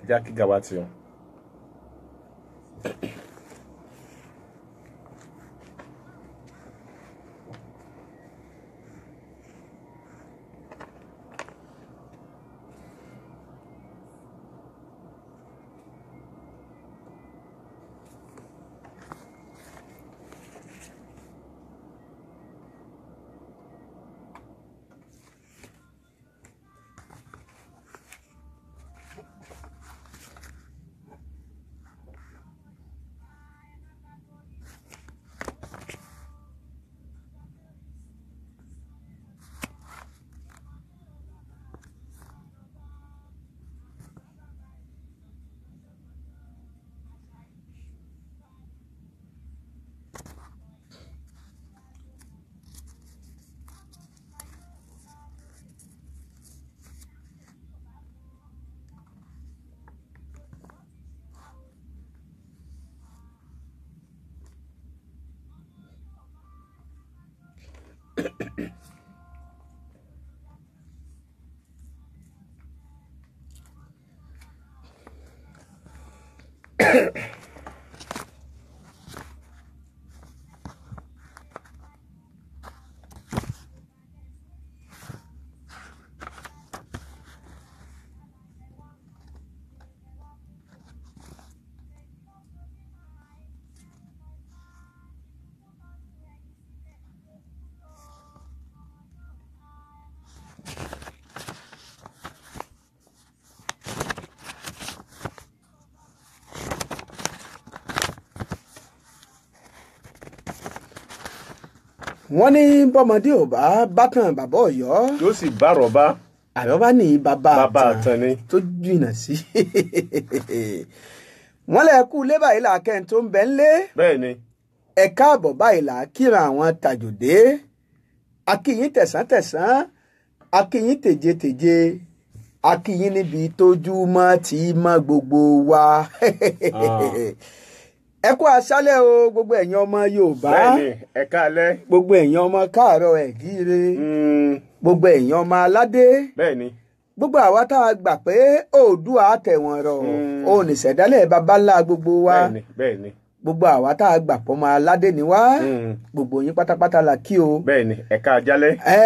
Já kí Gawat o. Wọ́n ní bọ́mọdé ò bá bátan bàbá Ọ̀yọ́ yóò sì bá rọ̀bá. Àrọ́bá ní bàbá àtàn ni tó jìnnà sí. Wọ́n lè kú lé báyìí làákẹ́ tó ń bẹ ń lé. Bẹ́ẹ̀ ni. Ẹ káàbọ̀ báyìí là á kíra àwọn tàjòdé. Akíyín tẹ̀sán-tẹ̀sán, akíyín tèje-tèje, akíyín níbi tójú mọ́ tí mọ́ gbogbo wa. Ẹ kú aṣálẹ̀ o gbogbo ẹ̀yin ọmọ Yorùbá. Bẹ́ẹ̀ni, ẹ káalẹ́. Gbogbo ẹ̀yin ọmọ káàárọ̀ ẹ̀gíire. Gbogbo ẹ̀yin ọmọ aládé. Bẹ́ẹ̀ni. Gbogbo àwa tá a gbà pé Oòduà tẹ̀wọ̀n rọ̀ òun ìṣẹ̀dálẹ̀ baba ńlá gbogbo wa. Bẹ́ẹ̀ni, bẹ́ẹ̀ni. Gbogbo àwa tá a gbà pọ̀ ọmọ aládé ni wá. Gbogbo yín pátápátá la kí o. Bẹ́ẹ̀ni, ẹ ká aṣálẹ̀. Ẹ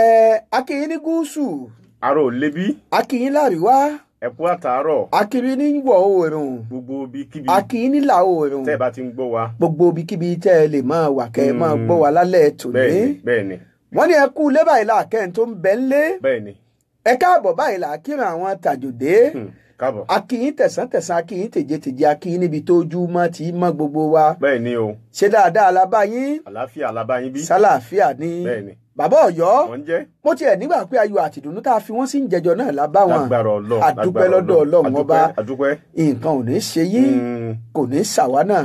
a kí yín ní gúúsù. Aró ò lébi. A kí yín láríwá. Ẹ kú àtàárọ̀. Akiri ní wọ̀ oòrùn. Gbogbo ibikíbi. Akiri nílà oòrùn. Tẹ́ ẹ bá ti ń gbọ́ wa. Gbogbo ibikíbi tẹ́ ẹ lè máa wà kẹ́ ẹ máa gbọ́ wa lálẹ́ tòní. Bẹ́ẹ̀ni, bẹ́ẹ̀ni. Wọ́n ní ẹ kú ilé báyìí làákẹ́ tó ń bẹ ńlé. Bẹ́ẹ̀ni. Ẹ káàbọ̀ báyìí làákìrìn àwọn tàjòdé. Káàbọ̀. Akíyín tẹ̀sán-tẹ̀sán, akíyín tèje-tèje, akíyín níbi tójú mọ́ tí mọ́ gbogbo wa. Bẹ́ẹ̀ni o. Ṣé dáadáa la bá yín? Àlàáfíà la bá yín bí. Sálàáfíà ni. Bẹ́ẹ̀ni. Bàbá Ọ̀yọ́, mo tiẹ̀ nígbà pé ayọ̀ àtìdùnnú tá a fi wọ́n sí ń jẹjọ náà la bá wọn. Àdúpẹ́ lọ́dọ̀ Ọlọ́run ọba. Nǹkan ò ní ṣe yín, kò ní ṣàwa náà.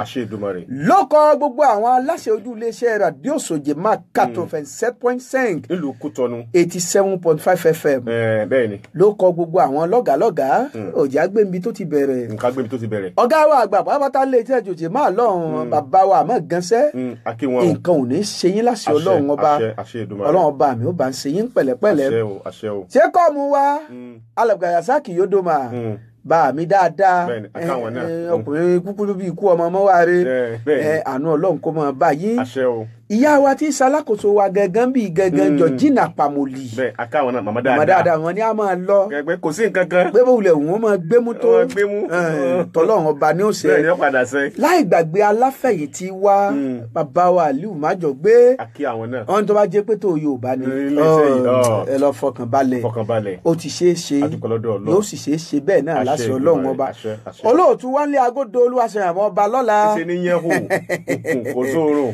Ló kọ gbogbo àwọn aláṣẹ ojú iléeṣẹ́ Radio Sojema 87.5 nílùú Kútọ́nù 87.5 FM. Bẹ́ẹ̀ni. Ló kọ gbogbo àwọn lọ́gàálọ́gàá òjì agbẹ́nbi tó ti bẹ̀rẹ̀. Nǹkan agbẹ́nbi tó ti bẹ̀rẹ̀. Ọ̀gá wa àgbà pátápátá lè tẹ́ jòjì máa lọ́hùn bàbá wa àmọ́ gánṣẹ́. Nǹkan ò ní ṣe yín láṣẹ Ọlọ́run ọba. Ọlọ́run ọba mi ó bá ń ṣe yín pẹ̀lẹ́pẹ̀lẹ́. Ṣé kọ́ mu wá Alàgbà Rasaki Yodoma bá mi dáadáa, ọkùnrin kúkúrú bíi ikú ọmọ ọmọ wa re, àánú Ọlọ́run kó máa bá yín. Ìyá wa tí ṣalákòóso wa gangan bíi gangan Georgina Pamoli. Bẹ́ẹ̀ akáwọn náà màmá dáadáa wọn ni a máa lọ. Kò sí nǹkan kan. Pé bó wulẹ̀ òun máa gbémú tó tọ́lọ́run ọba ní òsè. Bẹ́ẹ̀ ni ó padà sẹ́. Láì gbàgbé aláfẹ̀yìntì wa bàbá wa Aliu Májọ̀gbé. Wọn tó bá jẹ́ pé tó Yorùbá ni ẹ lọ fọkàn balẹ̀. Ó ti ṣeé ṣe yóò sì ṣeé ṣe bẹ́ẹ̀ náà láṣẹ Ọlọ́run ọba. Olóòtú Wálé Agodo Olúwaṣeyàn ọba lọ́la. Ṣe ní yẹn hù kò sóorùn.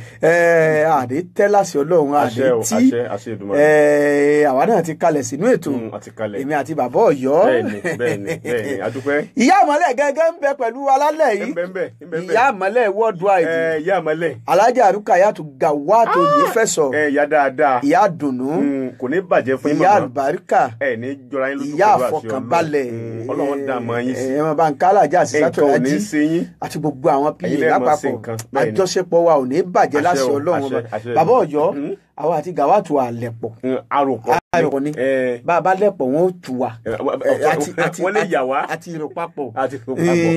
Àdé tẹ́ láṣẹ Ọlọ́run àdé tí àwa náà ti kalẹ̀ sínú ètò èmi àti bàbá Ọ̀yọ́. Ìyá àmọ́lẹ̀ gẹ́gẹ́ ń bẹ pẹ̀lú alálẹ̀ yìí. Ìyá àmọ́lẹ̀ worldwide. Alájà Rukayatu Gawat Oyefẹsọ. Ìyá dùnú. Kò ní bàjẹ́ fún yín màmá. Ìyá àlùbáríkà. Ìyá àfọkànbalẹ̀. Ẹ bá ń ká alájà Sísátọ̀ Ají àti gbogbo àwọn pa lápapọ̀. Àjọṣepọ̀ wa ò ní bàjẹ́ láṣẹ Ọlọ́run ọba. Bàbá Ọ̀yọ́, àwa àti Gawat àlẹ̀pọ̀. Àròpọ̀. Ayọ̀ ni bá a bá lẹ̀pọ̀ wọn ó tù wá. Wọ́n lè yà wá. Àti ìrò papọ̀. Àti ìrò papọ̀.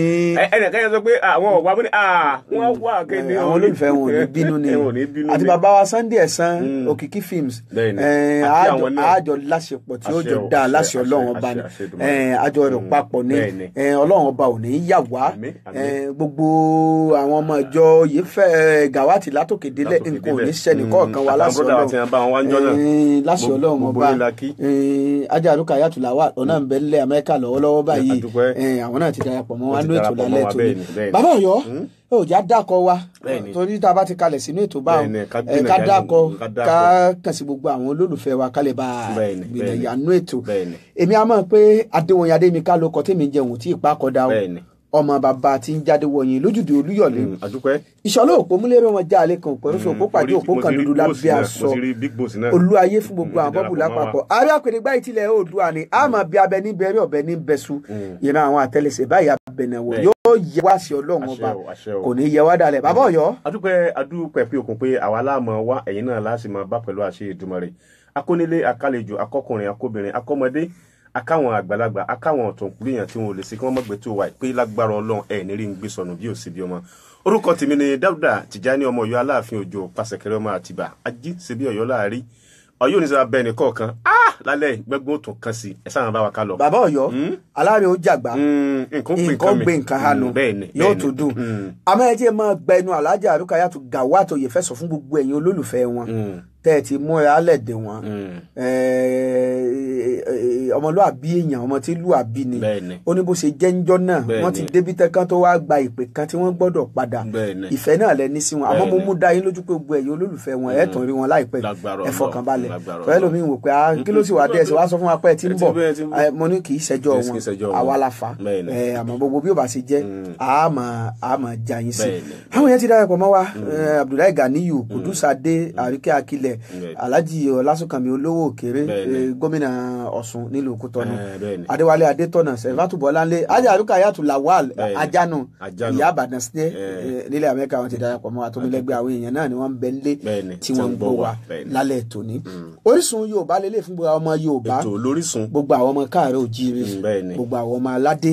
Ẹnìkan yẹn sọ pé àwọn ọ̀wá mú ni wọ́n wà kéde. Àwọn olólùfẹ́ wọn ò ní bínú ni. Àti bàbá wa Sunday Ẹ̀sán Òkìkí Films, àjọ láṣepọ̀ tí ó jọ dáa láṣẹ Ọlọ́run ọba ni, àjọ ìrò papọ̀ ni, Ọlọ́run ọba ò ní yà wá. Gbogbo àwọn ọmọ ìjọ yìí fẹ́ Gàwátì látòkè délẹ̀, nǹkan ò ní ṣẹlẹ̀ kọ̀ọ̀kan wa láṣẹ Ọlọ́run, láṣẹ Ọlọ́run ọba. Ajá àrùkà yàtúlá wà ọ̀nà ń bẹ nílẹ̀ Amẹ́ríkà lọ́wọ́lọ́wọ́ báyìí, àwọn náà ti darapọ̀ mọ́ wa nínú ètò lálẹ́ ètò ni. Bàbá Ọ̀yọ́ ó já dákọ wa, torí tá a bá ti kalẹ̀ sínú ètò báwọn, ká dákọ, ká kàn sí gbogbo àwọn olólùfẹ́ wa, ká lè bá gbìyànjú ètò. Èmi á mọ̀ pé Adéwọ̀nyí Adémíká ló kọ tèmi jẹun tí ìpá kọdá o, ọmọ bàbá tí ń jáde wọ̀nyí lójúde Olúyọ̀lé. Ìṣọ̀lá òpó múlẹ́rẹ́ wọn já alẹ́ kan òpó rúfin òpó pàdé òpó kan dúdú lábẹ́ aṣọ olúayé fún gbogbo àwọn bọ́ọ̀bù lápapọ̀. Ààrẹ àpèrègbà ìtìlẹ̀ Oòduà ni a máa bí abẹ níbẹ̀ rí ọ̀bẹ ní bẹ̀sù ìran àwọn àtẹlẹsẹ̀ báyìí abẹnàwò yóò yẹ wá sí Ọlọ́run ọba, kò ní yẹ wá dalẹ̀. Bàbá Ọ̀yọ́. Adúpẹ́ pé okùn pé àwa láàmú wá, ẹ̀yin náà láti máa bá pẹ̀lú àṣẹ Èdùmàrè. Akónílé, akálejò, akọkùnrin, akóbìnrin, akọ́mọdé, akáwọn àgbàlagbà, akáwọn ọ̀tọ̀kùnrin èèyàn tí wọn ò lè ṣe kí wọ́n mọ̀gbẹ́ tó wà pé lágbára Ọlọ́run ẹ̀ ní rí ń gbé sọnù bí ò sí bí ọmọ. Orúkọ tèmi ni Dáúdà Tìjání ọmọ Ọ̀yọ́ Aláàfin Òjó pàṣẹkẹrẹ ọmọ Àtìbà ají ṣe bí Ọ̀yọ́ láàrí Ọ̀yọ́ ní sábà bẹ́ẹ̀ nìkọ̀ọ̀kan lálẹ́ gbẹ́gbọ́n tó kàn sí ẹ sáà bá wa ká lọ. Bàbá Ọ̀yọ́ aláàrẹ ó jàgbá, nǹkan gbé nǹkan hanu yóò tó dùn. Àmọ́ ẹ jẹ́ máa gba ẹnu Alájà Àrùkáyàtù Gàwátì Oyèfẹ́sọ fún gbogbo ẹ̀yin olólùfẹ́ wọn tẹ́ ẹ ti múra lẹ́dẹ̀ wọn. Ọmọlúàbí èèyàn, ọmọ tí lúàbí ni, ó ní bó ṣe jẹ́ ńjọ́ náà wọ́n ti débi tẹ́kán tó wá gba ìpè kan tí wọ́n gbọ́dọ̀ padà. Ìfẹ́ náà lẹ ní sí wọn, àmọ́ mo mú dá yín lójú pé gbogbo ẹ̀yin olólùfẹ́ wọn ẹ̀ tún rí wọn láìpẹ́, ẹ fọkànbalẹ̀. Tọ́lẹ́ lómi wò pé kí ló sì wà dé, ẹ sì wá sọ fún wa pé ẹ ti ń bọ̀, mo ní kì í ṣẹjọ́ wọn, àwa la fà á. Àmọ́ gbogbo bí ó bá ṣe jẹ́ àmọ́ já yín sí. Àwọn yẹn ti darapọ̀ mọ́ wa, Abdullahi Ganiyu, Kudusade, Àríkẹ́ Akilẹ̀, Alhaji Ọlásùnkànmí olówó òkèrè, gómìnà Ọ̀ṣun nílùú Kútọ́nù, Adéwálé Adétọ̀nà, Sẹ̀fátù Bọ́láńlé, Ajá Àrùkáyàtù Lawal Ajanu, ìyá Àbàdàn sílẹ̀ nílẹ̀ Amẹ́ríkà, wọn ti darapọ̀ mọ́ àtọ́mílẹ́gbẹ́ àwọn èèyàn náà ni wọ́n ń bẹ nílé tí wọ́n ń gbọ́ wa lálẹ́ tòní. Orísun Yorùbá lélẹ̀ fún gbogbo àwọn ọmọ Yorùbá, gbogbo àwọn ọmọ káàárọ̀ òjíire, gbogbo àwọn ọmọ aládé,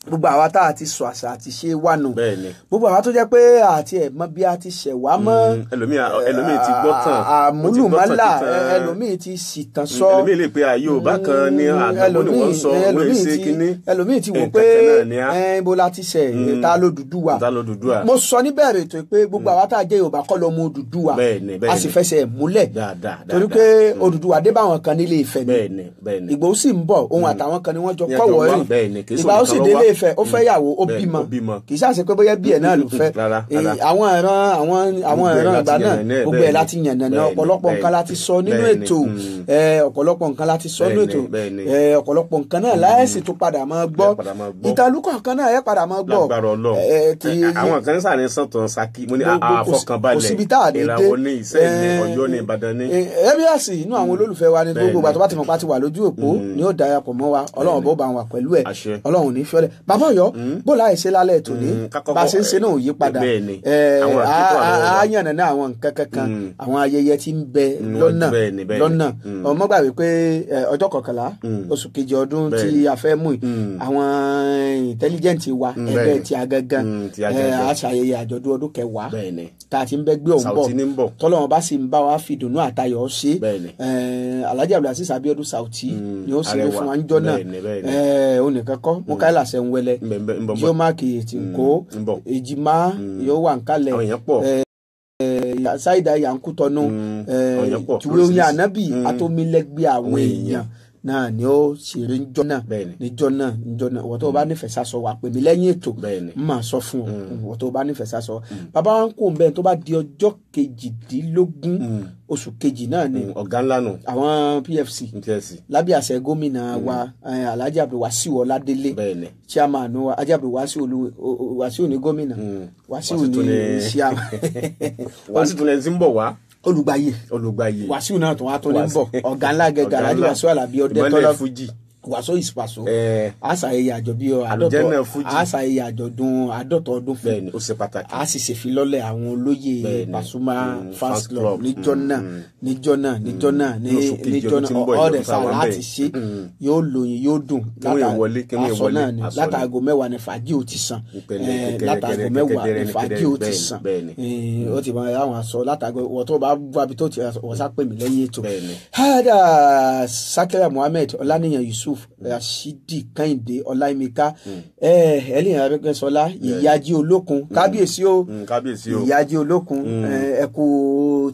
gbogbo àwa tá a ti sọ àṣà àti ṣe wà nù, gbogbo àwa tó jẹ́ pé àti ẹ̀ mọ̀ bí a ti ṣẹ̀ wá mọ́. Ẹlòmíì ti gbọ́ tàn, àmúlùmálà, ẹlòmíì ti ṣìtàn sọ, ẹlòmíì lè pe àyè Yorùbá kan ní àdúgbò ni wọ́n sọ wọ́n ṣe kínní, ẹlòmíì ti wò pé ibo la ti ṣẹ̀, ta ló Odùduwà. Mo sọ níbẹ̀rẹ̀ ètò pé gbogbo àwa tá a jẹ́ Yorùbá kọ́ ló mú Odùduwà, a sì fẹsẹ̀ múlẹ̀ torí pé Odùduwà dé báwọn kan nílé Ifẹ̀ ni, Ìgbòho sì ń bọ̀, òun àtàwọn kan ni wọ́n jọ kọ́wọ́ rìn, Ìgbòho sì délé Ifẹ̀, ó fẹ́ yàwó, ó bímọ, kì í ṣàṣe pé bóyá bí ẹ̀ náà ló fẹ́. Àwọn ìran àwọn ìran ìgbà náà gbogbo ẹ̀ láti yànnàná, ọ̀pọ̀lọpọ̀ nǹkan láti sọ nínú ètò, ọ̀pọ̀lọpọ̀ nǹkan láti sọ nínú ètò, ọ̀pọ̀lọpọ̀ nǹkan náà láìsí tó padà máa gbọ́, ìtàlùkọ̀ kan náà ẹ̀ padà máa gbọ́. Àwọn kan sàní sọ̀tàn Ṣakí, mo ní àfọkànbalẹ̀ ìràwọ̀ ní Ìṣẹ̀lẹ̀ Ọ̀yọ́ ní Ìbàdàn ní. Ẹbíàsì inú àwọn olólùfẹ́ wa ní gbogbo ìgbà tó bá ti mọ̀ pa ti wà lójú òpó ni ó darapọ̀ mọ́ wa, Ọlọ́run bó bá wà pẹ̀lú ẹ̀, Ọlọ́run ní fiọ́lẹ̀. Bàbá Ọ̀yọ́ bó láì ṣe lálẹ́ tòní, bá a ṣe ń ṣe náà ò yí padà, á yànnà náà àwọn nǹkan kankan, àwọn ayẹyẹ tí ń bẹ lọ́nà lọ́nà. Ọmọ gbàgbé pé ọjọ́ kọkànlá oṣù kejì ọdún tí a fẹ́ mú àwọn intelligent wa ẹgbẹ́ ti agangan a ṣàyẹyẹ àjọ̀dún ọdún kẹwàá tá a ti ń bẹ́ gbé òun bọ̀, tọ́lọ́wọ́n bá sì ń bá wa fìdùnnú àtayọ̀ ṣe. Alhaji Abdulaziz Abiodun Sauti ni ó ṣeré fún wa níjọ́ náà, onìkan kọ́ Mukaila Sẹ́ńwẹ́lẹ́ yóò máàkì tìǹkó ìjìmá yóò wà nkálẹ̀, Saida Yankutọnu, tùwé oyin ànábì àtòmílẹ́gbẹ́ àwọn èèyàn náà ni ó ṣeré níjọ́ náà níjọ́ náà níjọ́ náà. Ìwọ tó o bá nífẹ̀ẹ́ sásọ wà pè mí lẹ́yìn ètò, n máa sọ fún ọ. Ìwọ tó o bá nífẹ̀ẹ́ sásọ. Bàbá wa ń kó bẹ́ẹ̀ tó bá di ọjọ́ 18 oṣù kejì náà ni ọ̀gá ńlá nù àwọn PFC lábẹ́ àṣẹ gómìnà wa Alhaji Abdulwasiu Ọládélé, chairman wa Alhaji Abdulwasiu ní gómìnà, Wasiu ní chairman. Wasiu tún lẹ́ni tí ń bọ̀ wá olùgbàyè olùgbàyè Wàsíù náà tó wá tó ní bọ̀, ọ̀gá ńlá gẹ́gẹ́ Alhaji Wàsíù Àlàbí Ọdẹ́tọ́lá Wàsó is Paso àṣàyẹyẹ àjọbí àṣàyẹyẹ àjọ̀dún 50 ọdún fún bẹ́ẹ̀ni ó ṣe pàtàkì a sì ṣèfilọ́lẹ̀ àwọn olóyè Pasuma fans club níjọ́ náà níjọ́ náà níjọ́ náà níjọ́ náà ọ̀rẹ́ sá láti ṣe yóò lóyin yóò dùn aṣọ náà ni látàgò 10 ní fàájì ó ti sàn látàgò 10 ní fàájì ó ti sàn ó ti mọ àwọn aṣọ látàgò wọ́n tó bá wábi tó ti wọ́n sá pè mí lẹ́yìn ètò. Hada Sakira Muhammed Ọláníyàn Yusuf Rashidi Kẹ́hìndé Ọláyímíká ẹlẹ́yìn Arẹ́gbẹ́ṣọlá Ìyájí Olókun kábíyèsí o Ìyájí Olókun ẹkú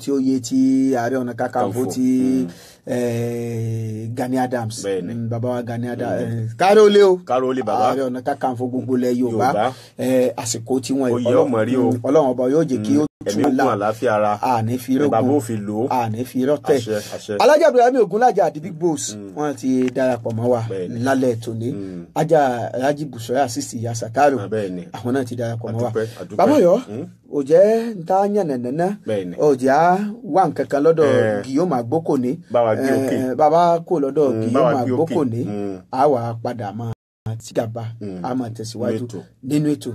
tí oyè ti Ààrẹ Ọ̀nà Kakanfò ti Gani Adams bàbá wa Gani Adams kárólé o Ààrẹ Ọ̀nà Kakanfò gbogbo ilẹ̀ Yorùbá àsìkò tí wọ́n Ọlọ́run ọba yóò jẹ́ kí ó ẹ̀mí kún àlàáfíà ara àní fi bàbá ò fi lò ó àní fi rọ́tẹ̀. Alájà Ibrahim Ogunlaja àti Big Boss wọ́n ti darapọ̀ mọ́ wa lálẹ́ tòní. Ajá Raji Busora sísì ìyá Sàkárò àwọn náà ti darapọ̀ mọ́ wa. Bàbá Ọ̀yọ́ òjẹ́ ń ta yànnànàná òjẹ́ á wà nǹkankan lọ́dọ̀ Guillaume Agbókòní bàbá kò lọ́dọ̀ Guillaume Agbókòní á wà padà máa tìgàba á máa tẹ̀síwájú nínú ètò.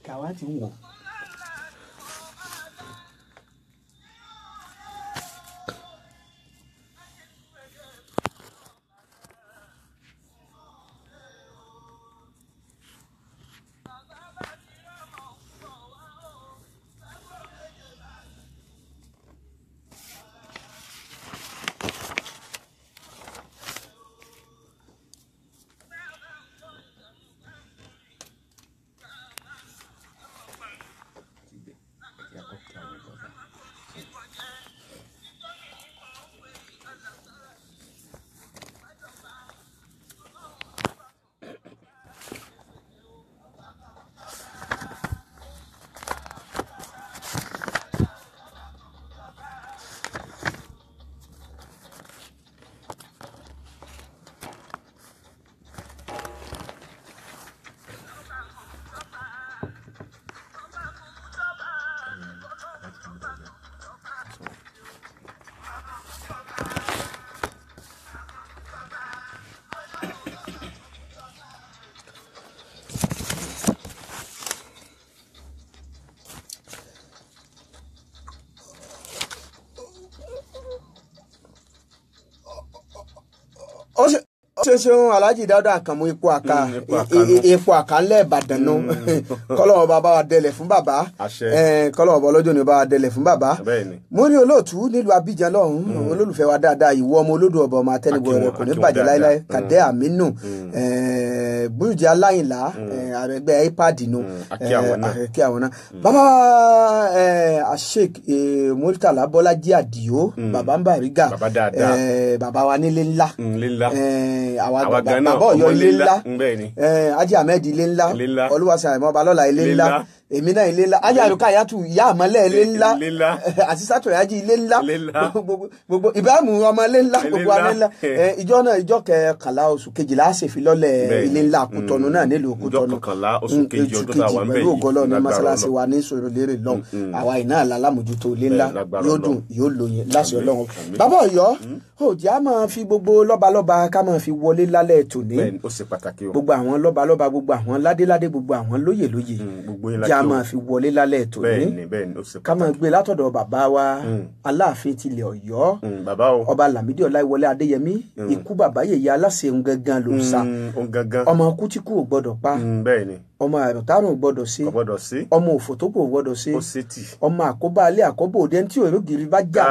Kàwá ti ń wò. Ó ṣeun Alhaji Dáúdà Àkànmú ipò àká ipò àká ńlẹ̀ Ìbàdàn nù kọ́lọ́wọ́ bá wa dẹlẹ̀ fún bàbá kọ́lọ́wọ́ bá ọlọ́jọ́ ni bá wa dẹlẹ̀ fún bàbá. Mo ní olóòtú nílùú Abidjan lọ́hùn-ún olólùfẹ́ wa dáadáa ìwọ ọmọ olódò ọba ọmọ atẹnigbọ rẹ kò ní bàjẹ́ láéláé Kàdé Àmínú Búrújì Aláyìnlá àrẹgbẹ́ ipad nù kí àwọn náà. Bàbá Sheikh Murtala Bọ́lájí Àdìó bàbá ń Bàrígà bàbá wa nílé ńlá àwa bàbá Ọ̀yọ́ ilé ńlá Haji Ahmed ilé ńlá Olúwaṣeyìn Àìmọ́ Balọ́lá ilé ńlá èmi náà ilé ńlá Haji Àrùkà Yàtù ìyá àmọ́lẹ̀ ilé ńlá àti sátọ̀yájì ilé ńlá gbogbo Ibrahim ọmọ ilé ńlá gbogbo alẹ́ ńlá ìjọ náà ìjọ kẹkànlá oṣù kejìlá ṣèfilọ́lẹ̀ ilé ńlá Kútọ̀nù náà nílùú Kútọ̀nù pẹ̀lú ògọ́lọ́ ní mọ́sálásí wa ní Sùúrùlérè lọ́hùn àwa iná àlàlámójútó ilé ńlá yóò dùn yóò lóyin láṣẹ Ọlọ́run. Bàbá Ọ̀yọ́ òjì á máa fi gbogbo lọ́balọ́ba ká máa fi wọlé lálẹ́ tòní gbogbo àwọn lọ́balọ́ba gbogbo àwọn ládéládé gbogbo àwọn lóyèlóyè jẹ́ a máa fi wọlé lálẹ́ tòní ká máa gbé látọ̀dọ̀ bàbá wa Aláàfin tilẹ̀ Ọ̀yọ́ ọba Lámídì Ọláìwọlé Adéyẹmí ikú bàbá yèyé aláṣẹ òun gangan ló sá ọmọ kú tí kú ò gbọdọ̀ pa ọmọ àrùntárùn ò gbọdọ̀ sí ọmọ òfò tó kù ò gbọdọ̀ sí ọmọ àkóbá alẹ́ àkóbò òde tí òrógìrì bá jà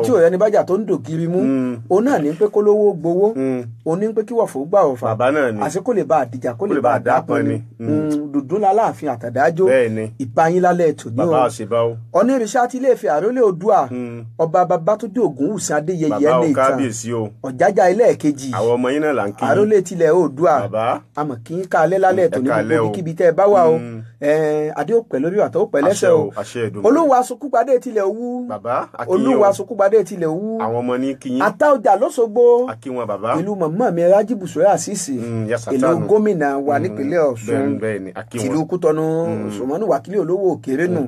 tí òrẹ́ni bá jà tó ń dògiri mú òun náà ní pé kó lówó gbowó òun ní pé kí wọ̀fọ̀ gbà ọ̀fà àṣé kó lè bá àdìjà kó lè bá àdápọn ni dùdún láláàfin àtàdájó ìbáyín lálẹ́ tòní o onírìṣà tí ilé Ifẹ̀ àrólé Oòduà ọba Babátúndé Ògúnwùsì Adéyẹyè ẹni ìtàn Ọ̀jájá ẹlẹ́ẹ̀kejì àrólé tilẹ̀ Oòduà àmọ́ kí n ká alẹ́ lálẹ́ tòní gbogbo ibikíbi tẹ́ ẹ bá wà o adé ò pẹ́ lórí àtọ́ ò pẹ́ lẹ́sẹ̀ o Olúwa Sokúgbadé tilẹ̀ Òwu Olúwa Sokúgbadé tilẹ̀ Òwu àwọn ọmọ ní kí yín Àtaọjà lọ́sọ̀gbọ̀ akí wọn bàbá ìlú mọ̀mọ́ Ẹ̀gbọ́n mi Rájí Bùsọ́yà Àṣìṣì èlò gómìnà wa nípínlẹ̀ Ọ̀ṣun tìlú Kútọ́nù Sọmọ́nù Wákìlì olówó òkèrè nù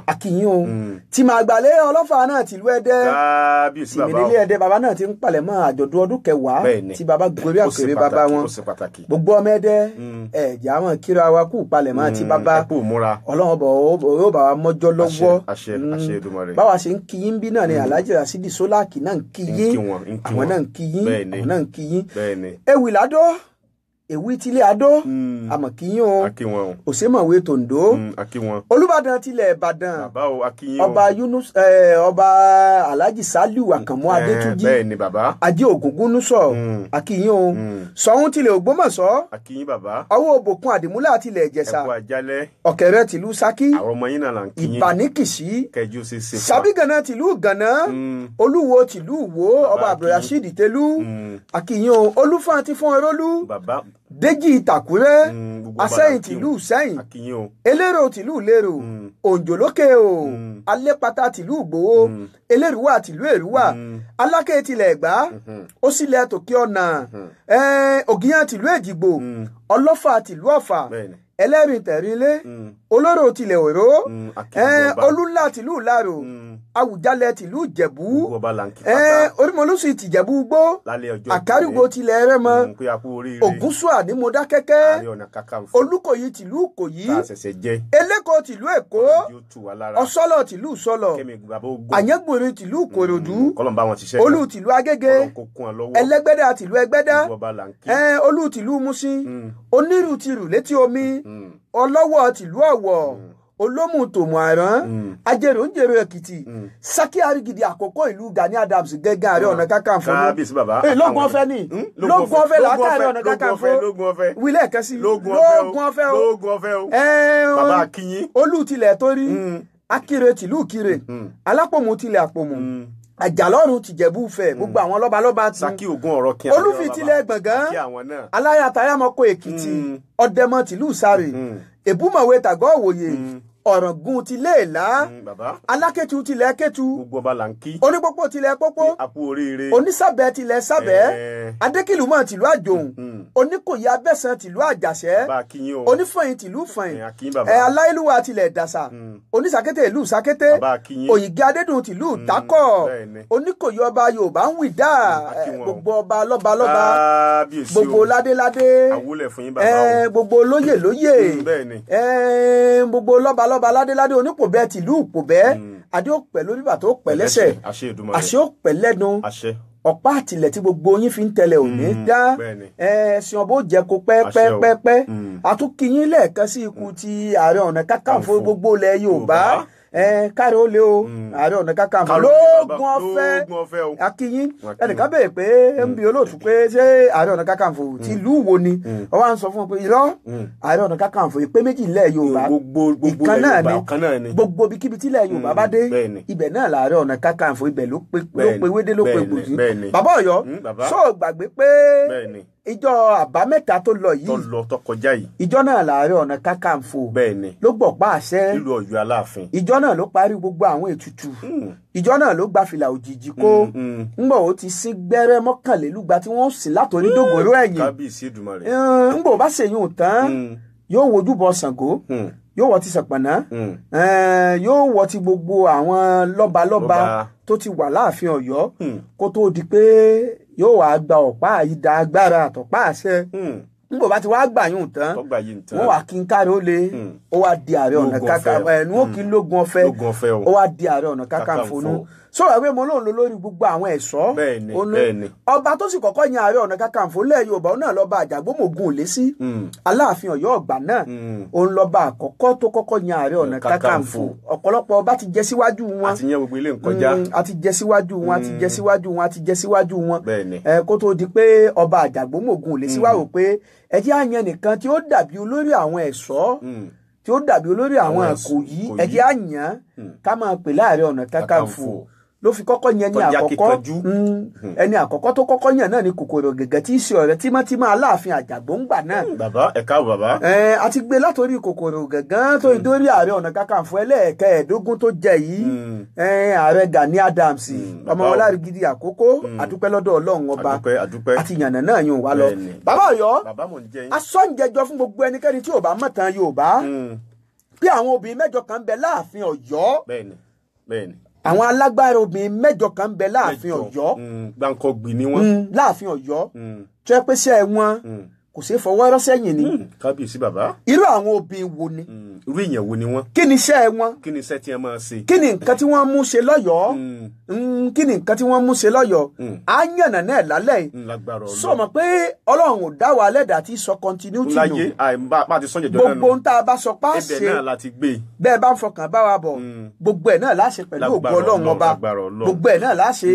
akínyìn o. Tí màá gbàlẹ́ ọlọ́fà náà tìlú Ẹdẹ tìmídìlé Ẹdẹ bàbá náà ti ń palẹ̀mọ́ àjọ̀dún ọdún kẹwàá tí bàbá gorí àkèrè bàbá wọn. Gbogbo ọmọ Ẹdẹ ẹ̀jẹ̀ àwọn kíra wa kú palẹ̀mọ́ ti bàbá. Ọlọ́run bọ̀ yóò bá wa mọ́jọ́ lọ́wọ́. Báwa ṣe ń kí yín bí náà ni Alhaji Rasidi Sólàkì náà ń kí yín, àwọn náà ń kí yín, àwọn náà ń kí yín. Ewì ládó èwì tilé adó àmọ̀ kí yín o. Òṣèmọ̀wé tòǹdó Olúbàdàn tilẹ̀ Ìbàdàn ọba Yunus ọba Alhaji Saliu Àkànmú Adétúnjì Ajé Ògúngúnúsọ̀ akíyín o. Ṣọ̀ún tilẹ̀ Ògbómọ̀ṣọ́ ọwọ́ Òbòkun Àdìmúlà tilẹ̀ Ìjẹ̀ṣà Ọ̀kẹ́rẹ́ tìlú Ṣakí Ìbàníkìṣí Sàbígànà tìlú Gànà Olúwo tìlú Ìwó ọba Abdulrasheed Telú akíyín o. Olúfọ́n ti fún Erólú Déjì Ìtàkùrẹ́ Asẹ́yìn tìlú Sẹ́yìn Elérò tìlú Lérò Òǹjòlókè o Alépatá tìlú Ìgbòho Elérúwà tìlú Èrúwà Aláké tilẹ̀ Ẹ̀gbá Òsílẹ̀ tòkè ọ̀nà Ògìyàn tìlú Èjìgbò Ọlọ́fà tìlú Ọ̀fà Ẹlẹ́rìn tẹ̀rínlé Olóró tilẹ̀ Òró Olúńlá tìlú Ìlaró Àwùjalẹ̀ tìlú Ìjẹ̀bú Orímọlúsì tìjẹ̀bú gbó Àkárìgbò tilẹ̀ Rẹ́mọ Ògúnṣúà ní Mọdákẹ́kẹ́ Olúkòyí tìlú Ìkòyí Eléko tìlú Èkó Ọ̀sọ́lọ̀ tìlú Ìsọlọ̀ Àyẹ́gbòrin tìlú Ìkòròdú Olú tìlú Agége Ẹlẹ́gbẹ́dá tìlú Ẹgbẹ́dá Olú tìlú Mùṣín Onírù tìrù létí omi Ọlọ́wọ̀ tìlú Ọ̀wọ̀ Olómù tòmù àrán Ajérò ń jèrò Èkìtì Ṣakí Arigidi àkókò ìlú Gani Adams gẹ́gẹ́ Ààrẹ Ọ̀nà Kakanfò lógun ọ̀fẹ́ ni lógun ọ̀fẹ́ làákà Ààrẹ Ọ̀nà Kakanfò wílẹ̀ kẹsí lógun ọ̀fẹ́ o Olú tilẹ̀ torí Akire tìlú Ìkirè Alápòmù tilẹ̀ Àpòmù Àjàlọ́run tìjẹ̀bú Ifẹ̀ gbogbo àwọn lọ́balọ́ba ti Ṣakí Ògún ọ̀rọ̀ kí Olúfi tilẹ̀ Gbọ̀ngán Aláyàtayámọ́kọ Èkìtì Ọ̀dẹ́mọ tìlú Ìsàrè Èbúmọ̀wé tàgọ́ Òwòye Ọ̀ràngún tilẹ̀ Èlá Alákẹ́tù tilẹ̀ Kẹ́tù Onípópó tilẹ̀ Pópó Onísàbẹ̀ tilẹ̀ Sàbẹ̀ Adékìlúmọ̀ tìlú Àjòhùn Oníkòyí Abẹ́sàn tìlú Àjàṣẹ́ Onífọ̀yín tìlú Fọ̀yìn Aláìlúwa tilẹ̀ Dàsà Onísàkété ìlú Sàkété Òyìgì Adédùn tìlú Tákọ̀ Oníkòyí ọba Yorùbá ń wì dá gbogbo ọba lọ́ba lọ́ba gbogbo ládéládé gbogbo lóyè lóyè gbogbo lọ́ba lọ́ba ládéládé onípòbẹ́ tìlú ìpòbẹ́ adé ó pẹ́ lórí bàtà ó pẹ́ lẹ́sẹ̀ àṣẹ ó pẹ́ lẹ́nu ọ̀pá àtìlẹ̀ tí gbogbo yín fi ń tẹ̀lé òní dá ẹ̀sìn ọ̀bọ jẹ́ kó pẹ́pẹ́pẹ́ àtúnkìyín lẹ́ẹ̀kan sí ikú ti Ààrẹ Ọ̀nà Kakanfò gbogbo ilẹ̀ Yorùbá káre ó lé o Ààrẹ Ọ̀nà Kakanfò lóògùn ọ̀fẹ́ akínyín. Ẹnìkan béèrè pé ń bi olóòtú pé ṣé Ààrẹ Ọ̀nà Kakanfò ti ìlú wo ni ó wá ń sọ fún wọn pé irọ́ Ààrẹ Ọ̀nà Kakanfò ìpé méjì ilẹ̀ Yorùbá ìkan náà ni gbogbo ibikíbi tí ilẹ̀ Yorùbá bá dé ibẹ̀ náà l'Ààrẹ Ọ̀nà Kakanfò ibẹ̀ ló pe wédé ló pe gbòdì. Bàbá Ọ̀yọ́ sọ gbàgbé pé ìjọ àbámẹ́ta tó lọ yìí tó lọ tó kọjá yìí ìjọ náà l'Ààrẹ Ọ̀nà Kakanfò ló gbọ̀pá àṣẹ nílùú Ọ̀yọ́ Aláàfin ìjọ náà ló parí gbogbo àwọn ètùtù ìjọ náà ló gba fìlà òjijì kó ńgbọ̀ ó ti sín gbẹ́rẹ́ 21 tí wọ́n sì látòrí dògòrò ẹ̀yìn Kábíyèsí Èdùmàrè ńgbọ̀ bá ṣèyún tán yóò wojú bọ Ṣàngó yóò wọ ti Ṣàpọ̀nná yóò wọ ti gbogbo àwọn lọ́balọ́ba tó ti wà láàfin Ọ̀yọ́ kó tó di pé yóò wá gba ọ̀pá ìdá agbára àtọ̀pá àṣẹ nígbà bá ti wá gbà yún tán wọ́n wá kí n kárí ó lé ó wá di Ààrẹ Ọ̀nà Kakanfò ẹnu ó kí n lógun ọ̀fẹ́ ó wá di Ààrẹ Ọ̀nà Kakanfò nú sọ̀rọ̀ pé mo lóun lọ lórí gbogbo àwọn ẹ̀ṣọ́ ọba tó sì kọ́kọ́ yan Ààrẹ Ọ̀nà Kakanfò lẹ̀ Yorùbá náà lọ́ba Àjàgbómògùn Òlésí Aláàfin Ọ̀yọ́ ọ̀gbà náà òun lọ́ba àkọ́kọ́ tó kọ́kọ́ yan Ààrẹ Ọ̀nà Kakanfò ọ̀pọ̀lọpọ̀ ọba ti jẹ síwájú wọn àti yan gbogbo ilé nkọjá àti jẹ síwájú wọn àti jẹ síwájú wọn àti jẹ síwájú wọn kó tó di pé ọba Àjàgbómògùn Òlésí wá wò pé ẹ jẹ́ àyàn nìkan tí ó dàbí olórí àwọn ẹ̀ṣọ́ tí ó dàbí olórí àwọn Àkòyí ẹ jẹ́ àyàn ká máa pè láàrẹ Ọ̀nà Kakanfò Ló fi kọ́kọ́ yẹn ní àkọ́kọ́. Ẹni àkọ́kọ́ tó kọ́kọ́ yàn náà ni Kòkòrò Gẹ̀gẹ̀ tí í ṣe ọ̀rẹ́ tímọ́tímọ́ Aláàfin Àjàgbóǹgbà náà. Bàbá ẹ̀ka bàbá. A ti gbé látòrí Kòkòrò Gẹ̀gẹ̀ tó dórí Ààrẹ Ọ̀nà Kakanfò ẹlẹ́ẹ̀kẹ́ẹ̀dógún tó jẹ yìí, Ààrẹ Gani Adams, ọmọ wọn Lárugidi Àkókò. Àdúpẹ́ lọ́dọ̀ Ọlọ́run ọba, àti yànnà náà yóò wá lọ. Bàbá Ọ̀yọ́, asọ́njẹjọ fún gbogbo ẹnikẹ́ni tí ò bá mọ̀tàn Yorùbá pé àwọn obìnrin mẹ́jọ kan bẹ láàfin Ọ̀yọ́. Bẹ́ẹ̀ni bẹ́ẹ̀ni. Àwọn alágbára obìnrin mẹ́jọ kan bẹ láàfin Ọ̀yọ́. Gbàǹkọ̀gbì ni wọ́n. Láàfin Ọ̀yọ́ tó yẹ pé ṣẹ́ wọn kò ṣeé fọwọ́ rọ́ sẹ́yìn ni. Kábíyèsí bàbá. Irú àwọn obìnrin wo ni? Irú èèyàn wo ni wọ́n? Kí ni iṣẹ́ wọn? Kí ni iṣẹ́ tí wọ́n máa ṣe? Kí ni nǹkan tí wọ́n mú ṣe lọ́yọ̀ọ́? Kí ni nǹkan tí wọ́n mú ṣe lọ́yọ̀ọ́? Á yànnà náà lálẹ́ yìí. Sọ mọ̀ pé Ọlọ́run ò dá wa lẹ́dàá tí sọ continuity nù. Láyé bá ti sọ́njẹ̀jọ́ náà nù. Gbogbo ń tá a bá sọ pa ṣe. Ibẹ̀ náà la ti gbé. Bẹ́ẹ̀ bá ń fọkàn bá wa bọ̀, gbogbo ẹ̀ náà láṣẹ pẹ̀lú ògo Ọlọ́run ọba. Gbogbo ẹ̀ náà láṣẹ.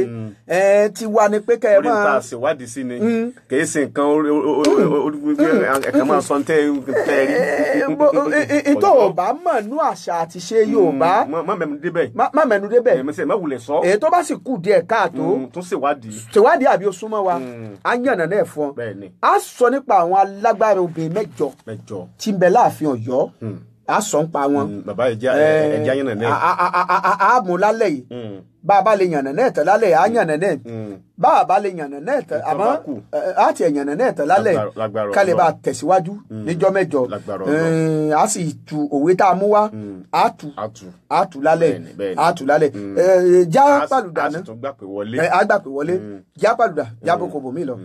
Ti wa ni pé kẹ́ ẹ máa. Orí ta ṣèwádìí sí ni kì í ṣe nǹkan ẹ̀ka máa sọ tẹ́ rí. Ìtò ọba mọ̀ nú àṣà àti ṣe Yorùbá. Má mẹ́nu débẹ̀. Má mẹ́nu débẹ̀. Má wulẹ̀ sọ. Èyí tó bá sì kù díẹ̀ káàtó. Tún ṣèwádìí. Ṣèwádìí àbí o súnmọ́ wa. Á yànnà náà fún ọ. A sọ nípa àwọn alágbára obìnrin mẹ́jọ tí ń bẹ láàfin Ọ̀yọ́. A sọ ń pa wọn. Bàbá ẹja yànnà náà. A mú lálẹ́ yìí. Bá a bá lè yànnà náà tán lálẹ́, á yànnà náà. Bá a bá lè yànnà náà tán, àmọ́ á tiẹ̀ yànnà náà tán lálẹ́ ká lè bá a tẹ̀síwájú níjọ́ mẹ́jọ. A sì tu òwe tá a mú wá, á tu lálẹ́, á tu lálẹ́. Já pàlùdà náà, á gbà pé wọlé, já pàlùdà, já boko bòmí lọ.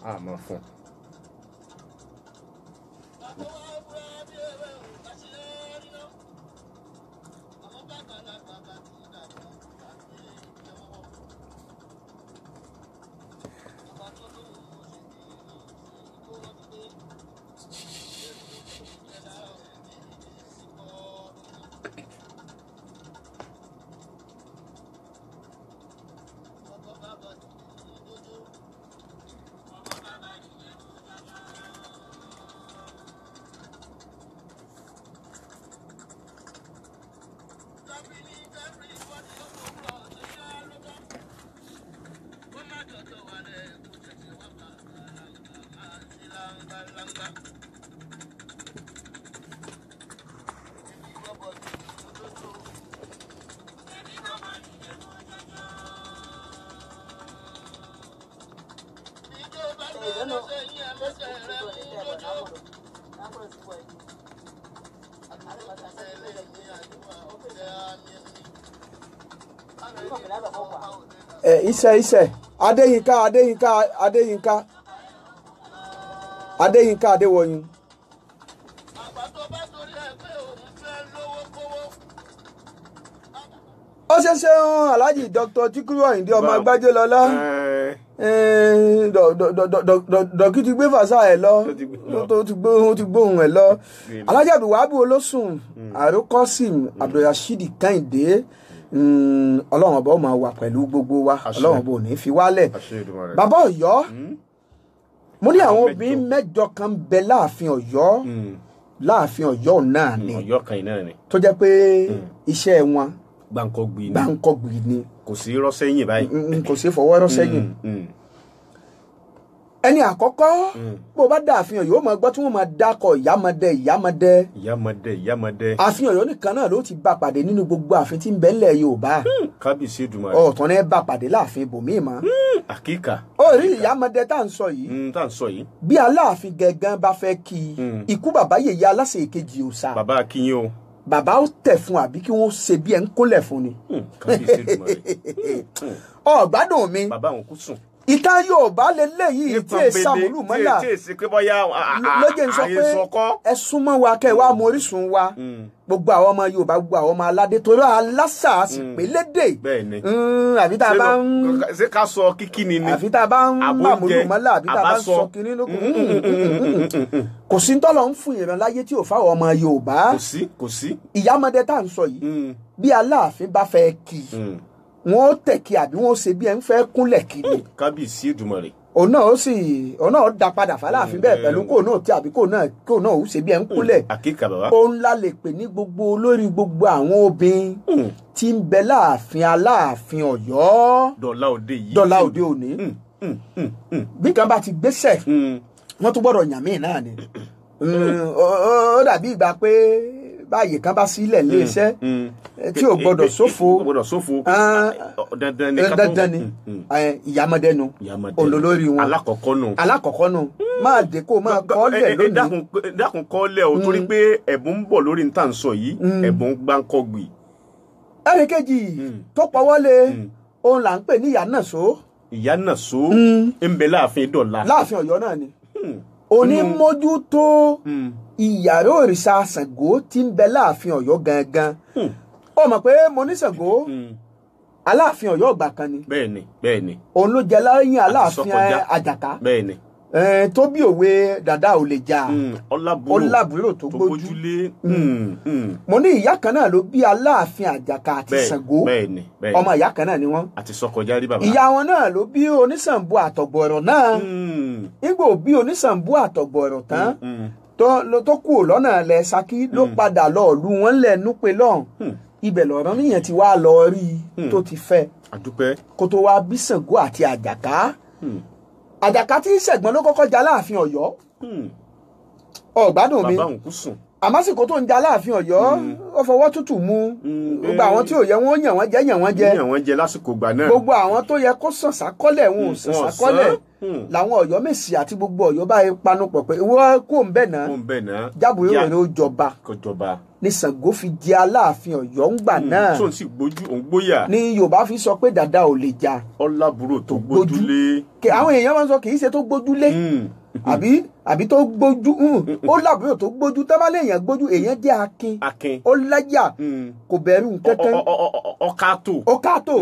A máa fún un. Iṣẹ́ Adéyínká Adéyínká Adéyínká Adéyínká Adéwọyìn. Ó ṣe ṣeun Alhaji Dr. Tíkúrú Àyìndé ọmọ Agbájélọlá dọ̀kí ti gbé fàṣà ẹ̀ lọ tó ti gbóhùn ẹ̀ lọ. Alhaji Abdulwahabu Olósùn Àrókọ́sìm Abdulrasheed Kẹ́hìndé, Ọlọ́run ọba ó máa wà pẹ̀lú gbogbo wa, Ọlọ́run ọba ò ní fi wálẹ̀. Bàbá Ọ̀yọ́, mo ní àwọn obìnrin mẹ́jọ kan bẹ láàfin Ọ̀yọ́, láàfin Ọ̀yọ́ náà ni, tó jẹ́ pé iṣẹ́ wọn gbàǹkọ̀gbì ni, kò sí rọ́ sẹ́yìn báyìí, kò sí fọwọ́ rọ́ sẹ́yìn. Ẹni àkọ́kọ́ bó bá dá àfihàn yóò máa gbọ́ tí wọ́n máa dákọ̀ ìyámọdé ìyámọdé ìyámọdé ìyámọdé. Àfihàn Ọ̀yọ́ nìkan náà ló ti bá pàdé nínú gbogbo ààfin tí ń bẹ ńlẹ̀ Yorùbá. Kábíyèsí Èdùmàrè. Ọ̀tọ̀ ní bá pàdé láàfin ibòmíì mọ́. Àkíkà. Ó rí ìyámọdé tá à ń sọ yìí. Bí Aláàfin gẹ̀gán bá fẹ́ kí ikú bàbá yèyé aláṣẹ èkejì òòṣà. Bàbá akínyìn o. Bàbá ó tẹ̀ fún àbí kí wọ́n ṣe bí ẹ̀ ń kólẹ̀ fún ni. Kábíyèsí Èdùmàrè. Ọ̀gbádùn mi. Bàbá òun kú sùn. Ìtàn Yorùbá leléyìí tí è sàmúlù mọ́là lóye ń sọ pé ẹ súnmọ́ wa kẹ́ ẹ wá mọ orísun wa, gbogbo àwọn ọmọ Yorùbá, gbogbo àwọn ọmọ aládé, torí aláṣà sì pé lédè. Àbí tá a bá ń ṣe ká sọ kíkí ni ni àbí tá a bá ń màmúlù mọ́là, àbí tá a bá ń sọ kíní lókun. Kò sí tọ́lọ̀ ń fún ìran láyé tí ò fáwọn ọmọ Yorùbá. Kò sí, kò sí. Ìyámọdé tá à ń sọ yìí, bí Aláàfin bá fẹ́ kí wọn ó tẹ̀ kí àbí wọn ó ṣe bí ẹ ń fẹ́ kúnlẹ̀ kí ni. Kábíyèsí Èdùmàrè. Òun náà ó sì òun náà dá padà fàlàáfin bẹ́ẹ̀ pẹ̀lú kó náà tí àbí kó náà ó ṣe bí ẹ ń kúnlẹ̀. Àkíkà bàbá. Òun la lè pè ní gbogbo olórí gbogbo àwọn obìnrin tí ń bẹ láàfin Aláàfin Ọ̀yọ́. Dọ̀là òde yìí. Dọ̀là òde òní. Bí kan bá ti gbéṣẹ̀ wọ́n tún gbọ́dọ̀ yàn míì náà ni. Ó dàbí ìgbà pé báyìí kan bá sílẹ̀ léeṣẹ́ tí ò gbọ́dọ̀ ṣòfò, dandan ni ìyàmọdẹnu olólórí wọn alákọ̀ọ́kọ́ nu máa dé kó máa kọ́lẹ̀ lónìí. Dákun kọ́lẹ̀ o, torí pé ẹ̀bùn ń bọ̀ lórí níta ń sọ yìí, ẹ̀bùn gbáǹkọ́gbì. Ẹnì kejì tó pọwọ́lé òun là ń pè ní Ìyánàsó. Ìyánàsó ń bẹ láàfin dọ̀la. Láàfin Ọ̀yọ́ náà ni onímójútó ìyàrá òrìṣà Ṣàngó tí ń bẹ láàfin Ọ̀yọ́ gangan. Ó mọ̀ pé mo ní Ṣàngó Aláàfin Ọ̀yọ́ ọgbà kan ni. Bẹ́ẹ̀ni bẹ́ẹ̀ni. Òun ló jẹ lẹ́yìn Aláàfin Àjàká. Bẹ́ẹ̀ni. Tó bí òwe dàda ò lè jà, ọlábùrò tó gbójúlé. Mo ní ìyá kan náà ló bí Aláàfin Àjàká àti Ṣàngó. Ọmọ ìyá kan náà ni wọ́n. Àti sọkọjá rí bàbá. Ìyá wọn náà ló bí Oníṣàǹbù àtọ̀gbọ̀rọ̀ náà. Nígbà bí Oníṣàǹbù àtọ̀gbọ̀rọ̀ tán tó kù lọ́nà ilẹ̀ Ṣakí ló padà lọ ìlú wọn lẹ̀ núpe lọ́hùn. Ibẹ̀ lọ̀rọ̀ níyẹn ti wá lọ rí tó ti fẹ́. Kó tó wá bí Ṣàngó àti Àjàká. Àjàká tí Ṣẹ̀gbọ́n ló kọ́kọ́ jà láàfin Ọ̀yọ́. Ọ̀gbádùn mi. Àmásìkò tó ń jà láàfin Ọ̀yọ́ ó fọwọ́ tútù mu. Gbogbo àwọn tí ò yẹ wọ́n yàn wọ́n jẹ yàn wọ́n jẹ. Yàn wọ́n jẹ lásìkò ìgbà náà. Gbogbo àwọn tó yẹ kó sàn sákọ́lẹ̀ wọn ò sàn sákọ́lẹ̀. Làwọn Ọ̀yọ́ Mèsì àti gbogbo Ọ̀yọ́ báyìí panupọ̀ pé wọ́n kò ń bẹ̀ náà. Jábùrú rẹ̀ ó jọba. Ní Ṣàngó fi jẹ Aláàfin Ọ̀yọ́ ńgbà náà. Tó ń sì gbójú òun gbóyà. Ní Yorùbá fi sọ pé dàda ò lè jà. Ọlábùrò tó gbójúlé. Àwọn èèyàn máa ń sọ kì í ṣe tó gbójúlé. Àbí tó gbójú, ó lábúrò tó gbójú. Tá bá léèyàn gbójú, èèyàn jẹ́ akin, ó láyà, kò bẹ̀rù kankan. Ọkàtò. Ọkàtò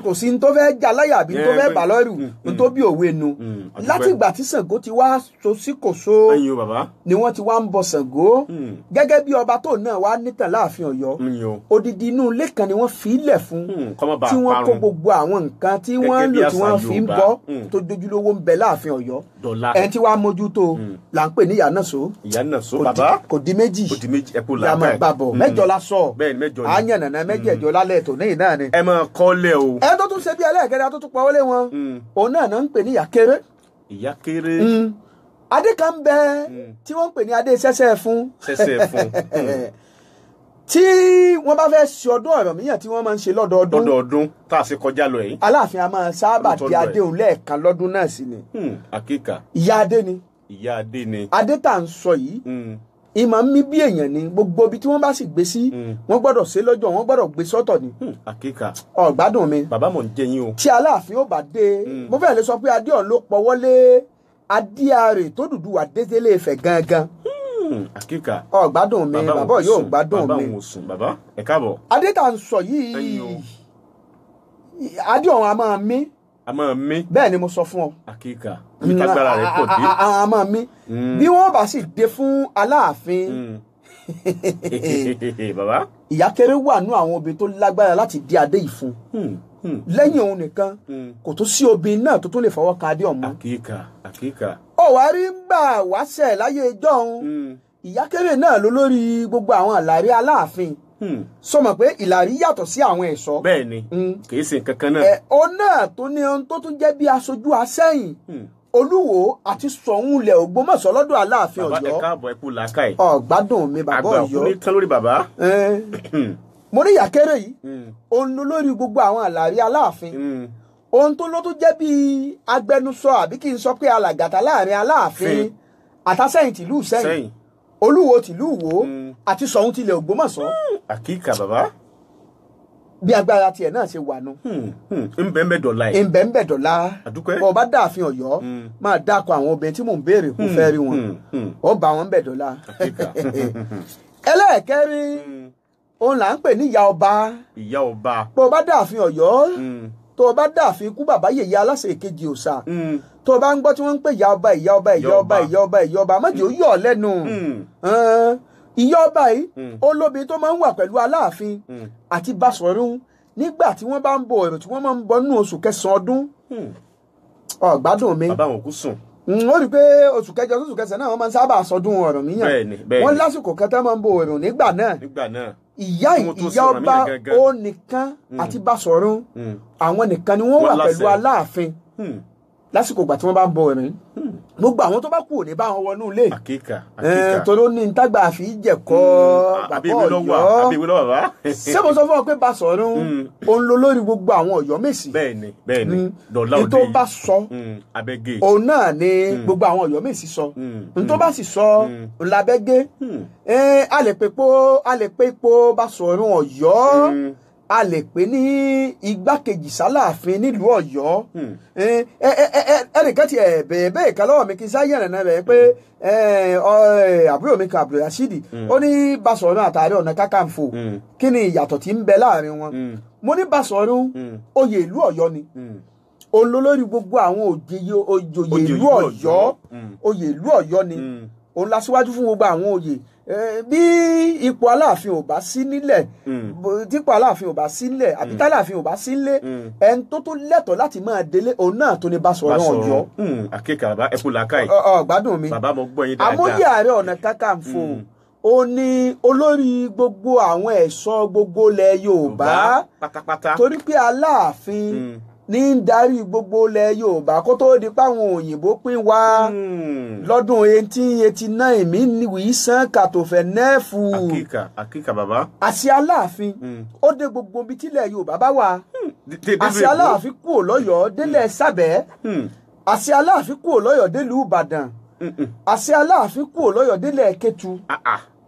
kò sí ní tó fẹ́ jà láyà àbí tó fẹ́ bà lọ́rù, ní tó bí òwe nu. Láti ìgbà tí Ṣàngó ti wá so sí kòso ni wọ́n ti wá ń bọ Ṣàngó gẹ́gẹ́ bí ọba tó náà wá nítàn láàfin Ọ̀yọ́. Odidi inú ilé kan ni wọ́n fi ilẹ̀ fún, tí wọ́n kó gbogbo àwọn nǹkan tí wọ́n ń lò tí wọ́n fi ń bọ́ tó dojúlówó ń bẹ láàfin Ọ̀yọ́. Ẹni tí wàá mójútó là ń pè ní Ìyánàsó. Ìyánàsó bàbá. Kò di méjì. Kò di méjì, ẹ kú làákà ẹ. Yàmọ̀ mẹ́jọ la sọ. Àyàn nàná mẹ́jẹ̀jọ lálẹ́ tòní yìí náà ni. Ẹ máa kọ́lẹ̀ o. Ẹ tó tún ṣe bí ẹlẹ́ẹ̀kẹ́rẹ́ tó tún pawọ́lé wọn. Òun náà náà ń pè ní Ìyákéré. Ìyákéré. Adé kan bẹ tí wọ́n ń pè ní adé sẹ́sẹ́ fún. Sẹ́sẹ́ fún. Tí wọ́n bá fẹ́ ṣe ọdún Ọ̀rànmíyàn tí wọ́n máa ń ṣe lọ́dọọdún. Lọ́dọọdún tá a ṣe kọjá lọ yìí. Aláàfin a máa sábà di adé òun lẹ́ẹ̀kan lọ́dún náà sí ni. Àkíkà. Ìyá adé ni. Ìyá adé ni. Adé tá à ń sọ yìí. Ìmọ̀ mi bí èèyàn ni gbogbo ibi tí wọ́n bá sì gbé sí wọ́n gbọ́dọ̀ ṣe lọ́jọ́ wọ́n gbọ́dọ̀ gbé sọ́tọ̀ ni. Àkíkà. Ọ̀gbádùn mi. Bàbá mò ń jẹ yín o. Tí Aláàfin ó bá dé mo fẹ́ lè sọ pé adé ọ̀hún ló pọwọ́lé adíarè tó Odùduwà délé Ifẹ̀ gangan. Àkíkà. Ọ̀gbádùn mi bàbá yóò gbádùn mi. Bàbá òun ò sùn bàbá ẹ káàbọ̀. Adé tá à ń sọ yìí adé ọ̀hún a máa mí. A máa mí. Bẹ́ẹ̀ ni mo sọ fún ọ. Àkíkà ibi tágbára rẹ̀ pọ̀ dé. A máa mí. Bí wọ́n bá sì dé fún Aláàfin. Bàbá. Ìyá Kéré wà nú àwọn obìnrin tó lágbára láti dé adé yìí fún. Lẹ́yìn òun nìkan kò tó sí obìnrin náà tó tún lè fọwọ́ kan adé ọ̀hún. Àkíkà àkíkà. Ó wá rí gbà wáṣẹ̀ láyé ìjọ́un. Ìyá Kéré náà ló lórí gbogbo àwọn ìlàrí Aláàfin. Sọ mọ̀ pé ìlàrí yàtọ̀ sí àwọn ẹ̀ṣọ́. Bẹ́ẹ̀ni kìí ṣe nǹkan kan náà. Ó náà tó ní ohun tó tún jẹ́ bí aṣojú Asẹ́yìn Olúwo àti Ṣọ̀ún ilẹ̀ Ògbómọ̀ṣọ́ lọ́dọ̀ Aláàfin Ọ̀yọ́. Bàbá ẹ káàbọ̀ ẹ kú làákàyè. Ọ̀gbádùn mi bàbá Ọ̀yọ́. Àgbà òkú ní tán lórí bàbá. Mo ní Ìyá Kéré yìí òun ló lórí gbogbo àwọn ìlàrí Aláàfin. Ohun tó ló tó jẹ́ bí agbẹnusọ àbí kí n sọ pé alàgàtà láàrin Aláàfin àtàsẹ́yìn tìlú Ìsẹ́yìn Olúwo tìlú Ìwó àti Ṣọ̀ún tilẹ̀ Ògbómọ̀ṣọ́. Àkíkà bàbá. Bí agbára tiẹ̀ náà ṣe wà nù. Nbẹ̀nbẹ̀ dọ̀la yìí. Nbẹ̀nbẹ̀ dọ̀la. Àdúpẹ́. Bọ́ ọ bá dáàfin Ọ̀yọ́ máa dáko àwọn obìnrin tí mò ń béèrè kó fẹ́ rí wọn. Ó bá wọn bẹ̀ dọ̀la. Ẹlẹ́ẹ̀kẹrin òun là ń pè ní ìyá ọba. Ìyá ọba. Bọ́ ọ bá dáàfin Ọ̀yọ́ tó o bá dáàfin ikú bàbá yèyé aláṣẹ èkejì òòṣà tó o bá ń gbọ́ tí wọ́n ń pè ìyá ọba ìyá ọba ìyá ọba ìyá ọba ìyá ọba má jẹ́ ó yọ̀ ọ́ lẹ́nu. Ìyá ọba yìí olóbi tó máa ń wà pẹ̀lú Aláàfin àti Basọ̀rún nígbà tí wọ́n bá ń bọ èrò tí wọ́n máa ń bọ nínú oṣù kẹsàn-án ọdún. Ọ̀gbádùn mi. Bàbá wọn kú sùn. Ó rí i pé oṣù kẹjọ oṣù kẹsàn-án náà wọ́n máa ń sábà sọdún Ọ̀rànmíyàn. Wọ́n lásìkò kan tá máa ń bọ èrò nígbà náà. Ìyá ọba ó nìkan àti Basọ̀rún àwọn nìkan ni wọ́n wà pẹ̀lú Aláàfin lásìkò ìgbà tí wọ́n bá ń bọ ẹ̀rín. Gbogbo àwọn tó bá kú òní bá wọn wọnú ilé. Àkíkà àkíkà. Torí ó ní ntágbà àfi jẹ̀kọ́ bàbá Ọ̀yọ́. Ṣé mo sọ fún ọ pé Basọ̀rún òun ló lórí gbogbo àwọn Ọ̀yọ́ Mèsì. Bẹ́ẹ̀ni bẹ́ẹ̀ni dọ̀là òde yìí. Ní tó bá sọ òun náà ni gbogbo àwọn Ọ̀yọ́ Mèsì sọ. Ní tó bá sì sọ ńlábẹ́gẹ́. A lè pe ipò Basọ̀rún Ọ̀yọ́. A lè pè ní igbákejì sálàáfin nílùú Ọ̀yọ́. Ẹnìkan ti bẹ̀ẹ̀ bẹ́ẹ̀ kan lọ́wọ́ mi kí n sáyé ẹ̀rẹ̀nà rẹ̀ pé àbúrò mi kan Abdul Rasheed ó ní Basọ̀rún àtàrí Ọ̀nà Kakanfò kí ni ìyàtọ̀ tí ń bẹ láàrin wọn. Mo ní Basọ̀rún oyè ìlú Ọ̀yọ́ ni òun ló lórí gbogbo àwọn òjòyè ìlú Ọ̀yọ́ oyè ìlú Ọ̀yọ́ ni òun la síwájú fún gbogbo àwọn oyè. Bí ipò Aláàfin ò bá sí nílẹ̀ dípò Aláàfin ò bá sí nílẹ̀ àbí tálàfin ò bá sí nílé ẹni tó tó lẹ́tọ̀ọ́ láti máa délé òun náà tó ní Basọ̀rún Ọ̀yọ́. Àkíkà bàbá ẹ kú làákàyè. Ọ̀gbádùn mi. Bàbá mo gbọ́ yín dáadáa. Amóyè Ààrẹ Ọ̀nà Kakanfò ó ní olórí gbogbo àwọn ẹ̀ṣọ́ gbogbo ilẹ̀ Yorùbá pátápátá torí pé Aláàfin ní ń darí gbogbo ilẹ̀ Yorùbá kó tó di páwọn òyìnbó pín wá lọ́dún 1889 mi wì í sàn kàtòfẹ́ nẹ́ẹ̀fù. Àkíkà àkíkà bàbá. Àṣẹ Aláàfin ó dé gbogbo ibi tílẹ̀ Yorùbá bá wà. Àṣẹ Aláàfin kúrò lọ́yọ̀ọ́ délẹ̀ Sábẹ́. Àṣẹ Aláàfin kúrò lọ́yọ̀ọ́ délùú Ìbàdàn. Àṣẹ Aláàfin kúrò lọ́yọ̀ọ́ délẹ̀ Kétu.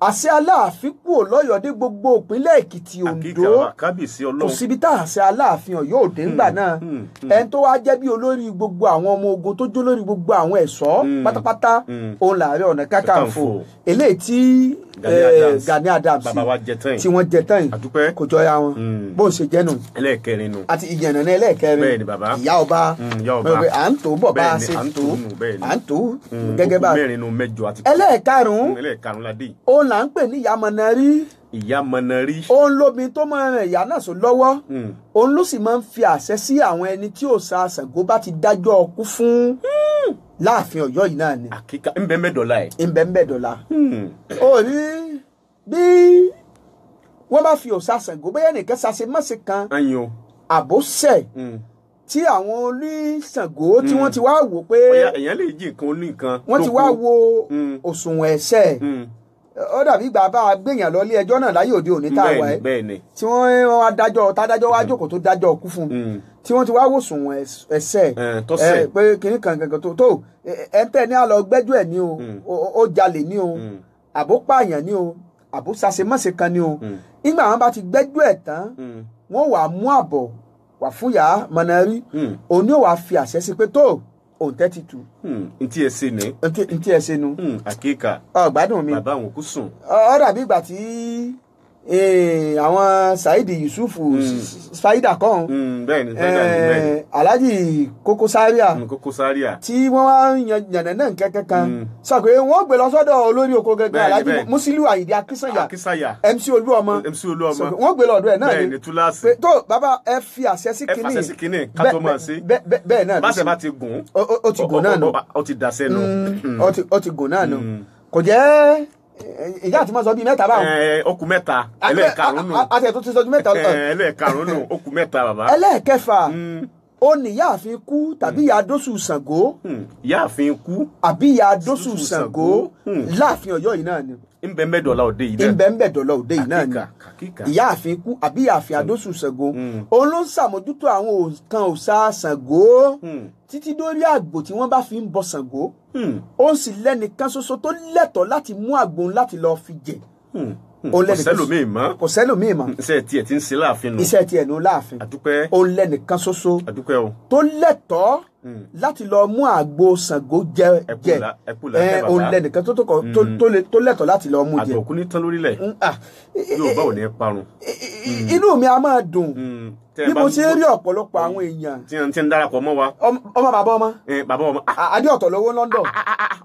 Àṣẹ Aláàfin kúrò lọ́yọ̀ọ́ dé gbogbo ìpínlẹ̀ Èkìtì Oǹdó. Kò síbi tá àṣẹ Aláàfin Ọ̀yọ́ òde ńgbà náà. Ẹni tó wá jẹ́ bí olórí gbogbo àwọn ọmọ ogun tó jó lórí gbogbo àwọn ẹ̀ṣọ́ pátápátá òun làárẹ̀ Ọ̀nà Kakanfò eléyìí tí Gani Adams tí wọ́n jẹ tán yìí kò jọra wọn bó ń ṣe jẹ́nu ẹlẹ́ẹ̀kẹrin nu àti ìyànnà ní ẹlẹ́ẹ̀kẹrin ìyá ọba à ń tó bọ̀ bá a ṣe tó à ń tó gẹ́gẹ́ bá ẹlẹ́ẹ̀karùn-ún òun là ń pè ní ìyá Mọ̀nàrí. Ìyá Mọ̀nàrí. Òun lóbi tó máa ń ràn ìyá náà sọ lọ́wọ́. Òun ló sì máa ń fi àṣẹ sí àwọn ẹni tí òòṣà Ṣàngó bá ti dájọ́ ọkú fún láàfin Ọ̀yọ́ yìí náà ni. Àkíkà ńbẹ́ńbẹ́ dọ̀la ẹ̀. Ńbẹ́ńbẹ́ dọ̀la. Ó rí bí wọ́n bá fi òòṣà Ṣàngó bóyá nìkan ṣàṣe mọ́ṣe kan àbóṣẹ̀ tí àwọn oníṣàngó tí wọ́n ti wá wò pé èèyàn lè jí nǹkan oní nǹkan wọ́n ti wá wo òṣùwọ̀n ẹ̀ṣẹ̀ Ó dàbí ìgbà bá a gbèyàn lọ ilé ẹjọ́ náà láyé òde òní tá a wà ẹ́, tí wọ́n wá dájọ́, tádájọ́ wá jókòó tó dájọ́ kú fún un, tí wọ́n ti wá wòsùn ẹsẹ̀ pé kìnnì kan kankan tó ẹ ń tẹ̀ ní àlọ́ gbẹ́jọ́ ẹ̀ ní o, ó jalè ní o, àbó pààyàn ní o, àbó ṣàṣemọ́ṣe kan ní o. Nígbà wọn bá ti gbẹ́jọ́ ẹ̀ tán, wọ́n wàá mú àbọ̀ wà fún yàá mọ̀nàrí, òun ni ó wàá fi àṣẹ sí pé tó òun tẹ́ ti tù. Ntí ẹ ṣe ni. Ntí ẹ ṣe nu. Àkíkà. Ọ̀gbádùn mi. Bàbá àwọn kò sùn. Ó dàbí ìgbà tí àwọn Saheed Yusuf Saida kan, bẹ́ẹ̀ni bẹ́ẹ̀ni, Alhaji Koko Zaria, Koko Zaria, tí wọ́n wá yànnà náà kẹ́kẹ́ kan sọ pé wọ́n gbé lọ sọ́dọ̀ olórí oko gẹ́gẹ́ Alhaji Musiliu Ayinde Akínsànyà, MC Olúọmọ, wọ́n gbé lọ ọ̀dọ̀ ẹ̀ náà ni túláàsì. Tó bàbá ẹ fi àṣẹ sí kínní, ẹ fàṣẹ sí kínní ká tó máa ṣe. Bẹ́ẹ̀ náà báṣẹ bá ti gùn, ó ti gùn náà nù, ó ti dàṣẹ nù, ó ti gùn náà nù. Kò jẹ́ ìyá àti máa sọ bíi mẹ́ta báwọn. Okùn mẹ́ta ẹlẹ́ẹ̀karùn-ún nù. Àti ẹ̀ tó ti sọ ju mẹ́ta. Ẹlẹ́ẹ̀karùn-ún nù, okùn mẹ́ta bàbá. Ẹlẹ́ẹ̀kẹfà, ó ní ìyáàfin kú tàbí ìyá Adósù Ṣàngó. Ìyáàfin kú àbí ìyá Adósù Ṣàngó láàfin Ọ̀yọ́ yìí náà ni. Ńbẹ ńbẹ dọ̀la òde yìí náà. Ńbẹ ńbẹ dọ̀la òde yìí náà ni. Ìyáàfin kú àbí ìyáàfin Adósù Ṣàngó. Òun ló ń ṣàmójútó àwọn nǹkan òòṣà Ṣàngó títí dórí àgbò tí wọ́n bá fi ń bọ Ṣàngó. Ó sì lẹ́nìkan ṣoṣo tó lẹ́tọ̀ọ́ láti mú àgbò láti lọ́ọ́ fi jẹ. Kò sẹ́lòmíì mọ́. Kò sẹ́lòmíì mọ́. Iṣẹ́ tiẹ̀ ti ń ṣe láàfin nù. Iṣẹ́ tiẹ̀ nù láàfin. Àdúpẹ́. Ó lẹ́nìkan ṣoṣo. Àdúpẹ́ o. Tó lẹ́tọ̀ọ́ láti lọ mú àgbo Ṣàngó jẹ jẹ. Ó lẹ́nìkan tó lẹ́tọ̀ọ́ láti lọ mú jẹ. Àgbọ̀kú ní tán lórílẹ̀. Yorùbá ò ní parun. Inú mi a máa dùn bí mo ṣe rí ọ̀pọ̀lọpọ̀ àwọn èèyàn tí ń darapọ̀ mọ́ wa. Ọmọ bàbá ọmọ. Bàbá ọmọ. Adé ọ̀tọ̀ lówó London.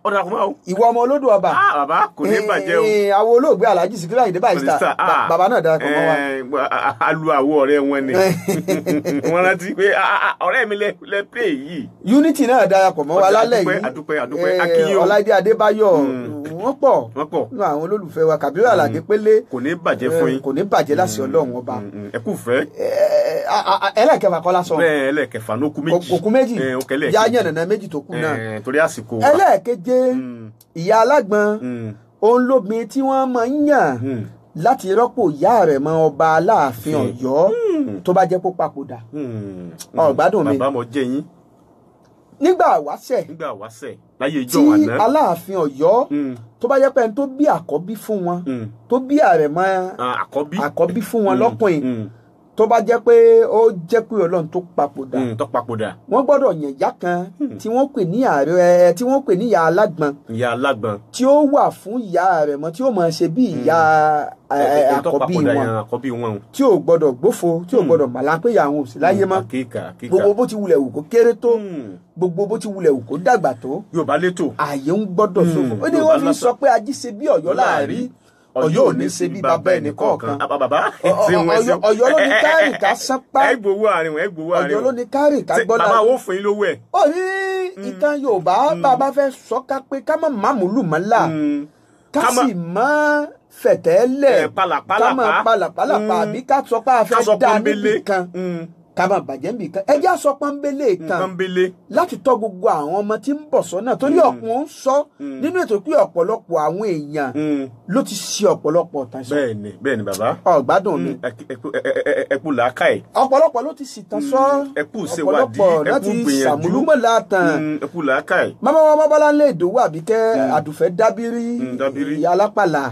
Ó darapọ̀ mọ́ o. Ìwọ ọmọ olódò ọba. Bàbá kò ní bàjẹ́ o. Àwọn olóògbé Alhaji Sikiru Ayinde Barrister bàbá náà darapọ̀ mọ́ wa. Alu àwọ̀ ọ̀rẹ́ wọn ni. Wọ́n rántí pé ọ̀rẹ́ mi lẹ pé yìí. Unity náà darapọ̀ mọ́ wa lálẹ́ yìí. Àdúpẹ́ àdúpẹ́ akínyìn o. Ọláìdé Adébáyọ̀ wọ́n pọ̀ nínú àwọn olólùfẹ́ wa. Kàbírù Àlàdé Pélé. Kò ní bàjẹ́ fún yín. Kò ní bàjẹ́ láṣẹ Ọlọ́run ọba. Ẹ kú fẹ́. Ẹlẹ́ẹ̀kẹfà kọ́ lásán. Bẹ́ẹ̀ ẹlẹ́ẹ̀kẹfà ló kù méjì. Kò kù méjì. Yá yànnàná méjì tó kù náà. Torí àsìkò wa. Ẹlẹ́ẹ̀keje, ìyá alágbọ̀n, òun lóbin tí wọ́n máa ń yàn láti rọ́pò ìyá rẹ̀ mọ́ ọba Aláàfin Ọ̀yọ́ tó bá jẹ́ kó papòdà. Ọ̀gbádùn mi. Bàbá mo jẹ́ yín. Nígbà wáṣẹ̀. Nígbà wáṣẹ̀ láyé ìjọ àná. Tí Aláàfin Ọ̀yọ́ tó bá jẹ́ pé ẹni tó bí àkọ́bí fún wọn, tó bí àrẹ̀mọ àkọ́bí fún wọn lọ́kùnrin, tó bá jẹ́ pé ó jẹ́ pé Ọlọ́run tó papòdà, wọ́n gbọ́dọ̀ yàn ìyá kan tí wọ́n pè ní ààrẹ, tí wọ́n pè ní ìyá alágbọ̀n, ìyá alágbọ̀n tí ó wà fún ìyá rẹ̀ mọ́, tí ó máa ṣe bí ìyá àkọ́bí wọn, tí ò gbọ́dọ̀ gbófo, tí ò gbọ́dọ̀ màlápé ìyá àwọn ò sí láyé mọ́. Gbogbo bó ti wulẹ̀ wù kó kéré tó, gbogbo bó ti wulẹ̀ wù kó dàgbà tó, Yorùbá létò ààyè ń gbọ́dọ̀ ṣòfò. Ó ní wọ́n fi sọ pé ají ṣe bí Ọ̀yọ́ láàrí, Ọ̀yọ́ ò ní ṣe bí bàbá ẹnì kọ̀ọ̀kan. Ọ̀yọ́ ló ní kárì ká sánpá. Ẹ gbowó àárín wọn, ẹ gbowó àárín wọn. Ọ̀yọ́ ló ní kárì ká gbọ́lá. Bàbá wo fún yín lówó ẹ̀. Ó ní ìtàn Yorùbá bàbá fẹ́ sọ ká pé ká má màmúlù mọ́lá, ká sì má fẹ̀tẹ́lẹ̀, ká má palàpalàpà, àbí ká sọ pé a fẹ́ dá níbì kan, ká má bàjẹ́ níbì kan. Ẹ jẹ́ àsọ pọ́nbélé kan láti tọ́ gbogbo àwọn ọmọ tí ń bọ̀ sọ́nà, torí ọ̀pọ̀ ń sọ nínú ètò pé ọ̀pọ̀lọpọ̀ àwọn èèyàn ló ti ṣe ọ̀pọ̀lọpọ̀ ọ̀tàn sọ. Bẹ́ẹ̀ni bẹ́ẹ̀ni bàbá. Ọ̀gbádùn mi. Ẹ kú làákàyè. Ọ̀pọ̀lọpọ̀ ló ti ṣìtàn sọ. Ẹ kú ṣèwádìí, ọ̀pọ̀lọpọ̀ láti ṣàmúlùmọ̀lá tàn. Ẹ kú làákàyè. Màmá wa Bọ́láńlé Ìdòwú Àbíkẹ́ Àdùfẹ́ Dábírí, ìyá alápàlà,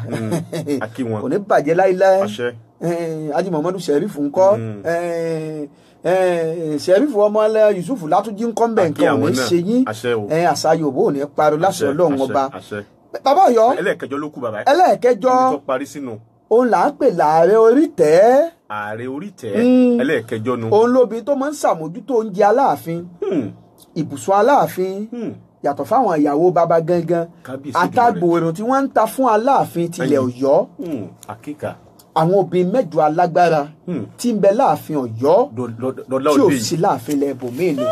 kò ní bàjẹ́ láíláí. Ají Muhammadu Sheriff ńkọ́, Sheriff ọmọ alẹ́ Yusuf Látúnjí ńkọ́ mbẹ̀, nǹkan ò ní ṣe yín. Àṣà Yorùbá ò ní parọ́ láṣẹ Ọlọ́run ọba. Bàbá Ọ̀yọ́, ẹlẹ́ẹ̀kẹjọ ló kù bàbá. Ẹlẹ́ẹ̀kẹjọ òun là ń pè láàrẹ orítẹ́. Ààrẹ orítẹ́ ẹlẹ́ẹ̀kẹjọ nu. Òun lóbi tó máa ń ṣàmójútó oúnjẹ Aláàfin, ibùsùn Aláàfin, yàtọ̀ fáwọn ìyàwó bàbá gangan, àtàgbò èrò tí wọ́n ń ta fún Aláàfin tilẹ̀ Ọ̀yọ́. Àwọn obìnrin mẹ́jọ alágbára tí ń bẹ láàfin Ọ̀yọ́ tí ò sí láàfin ilẹ̀ ibòmíì ni.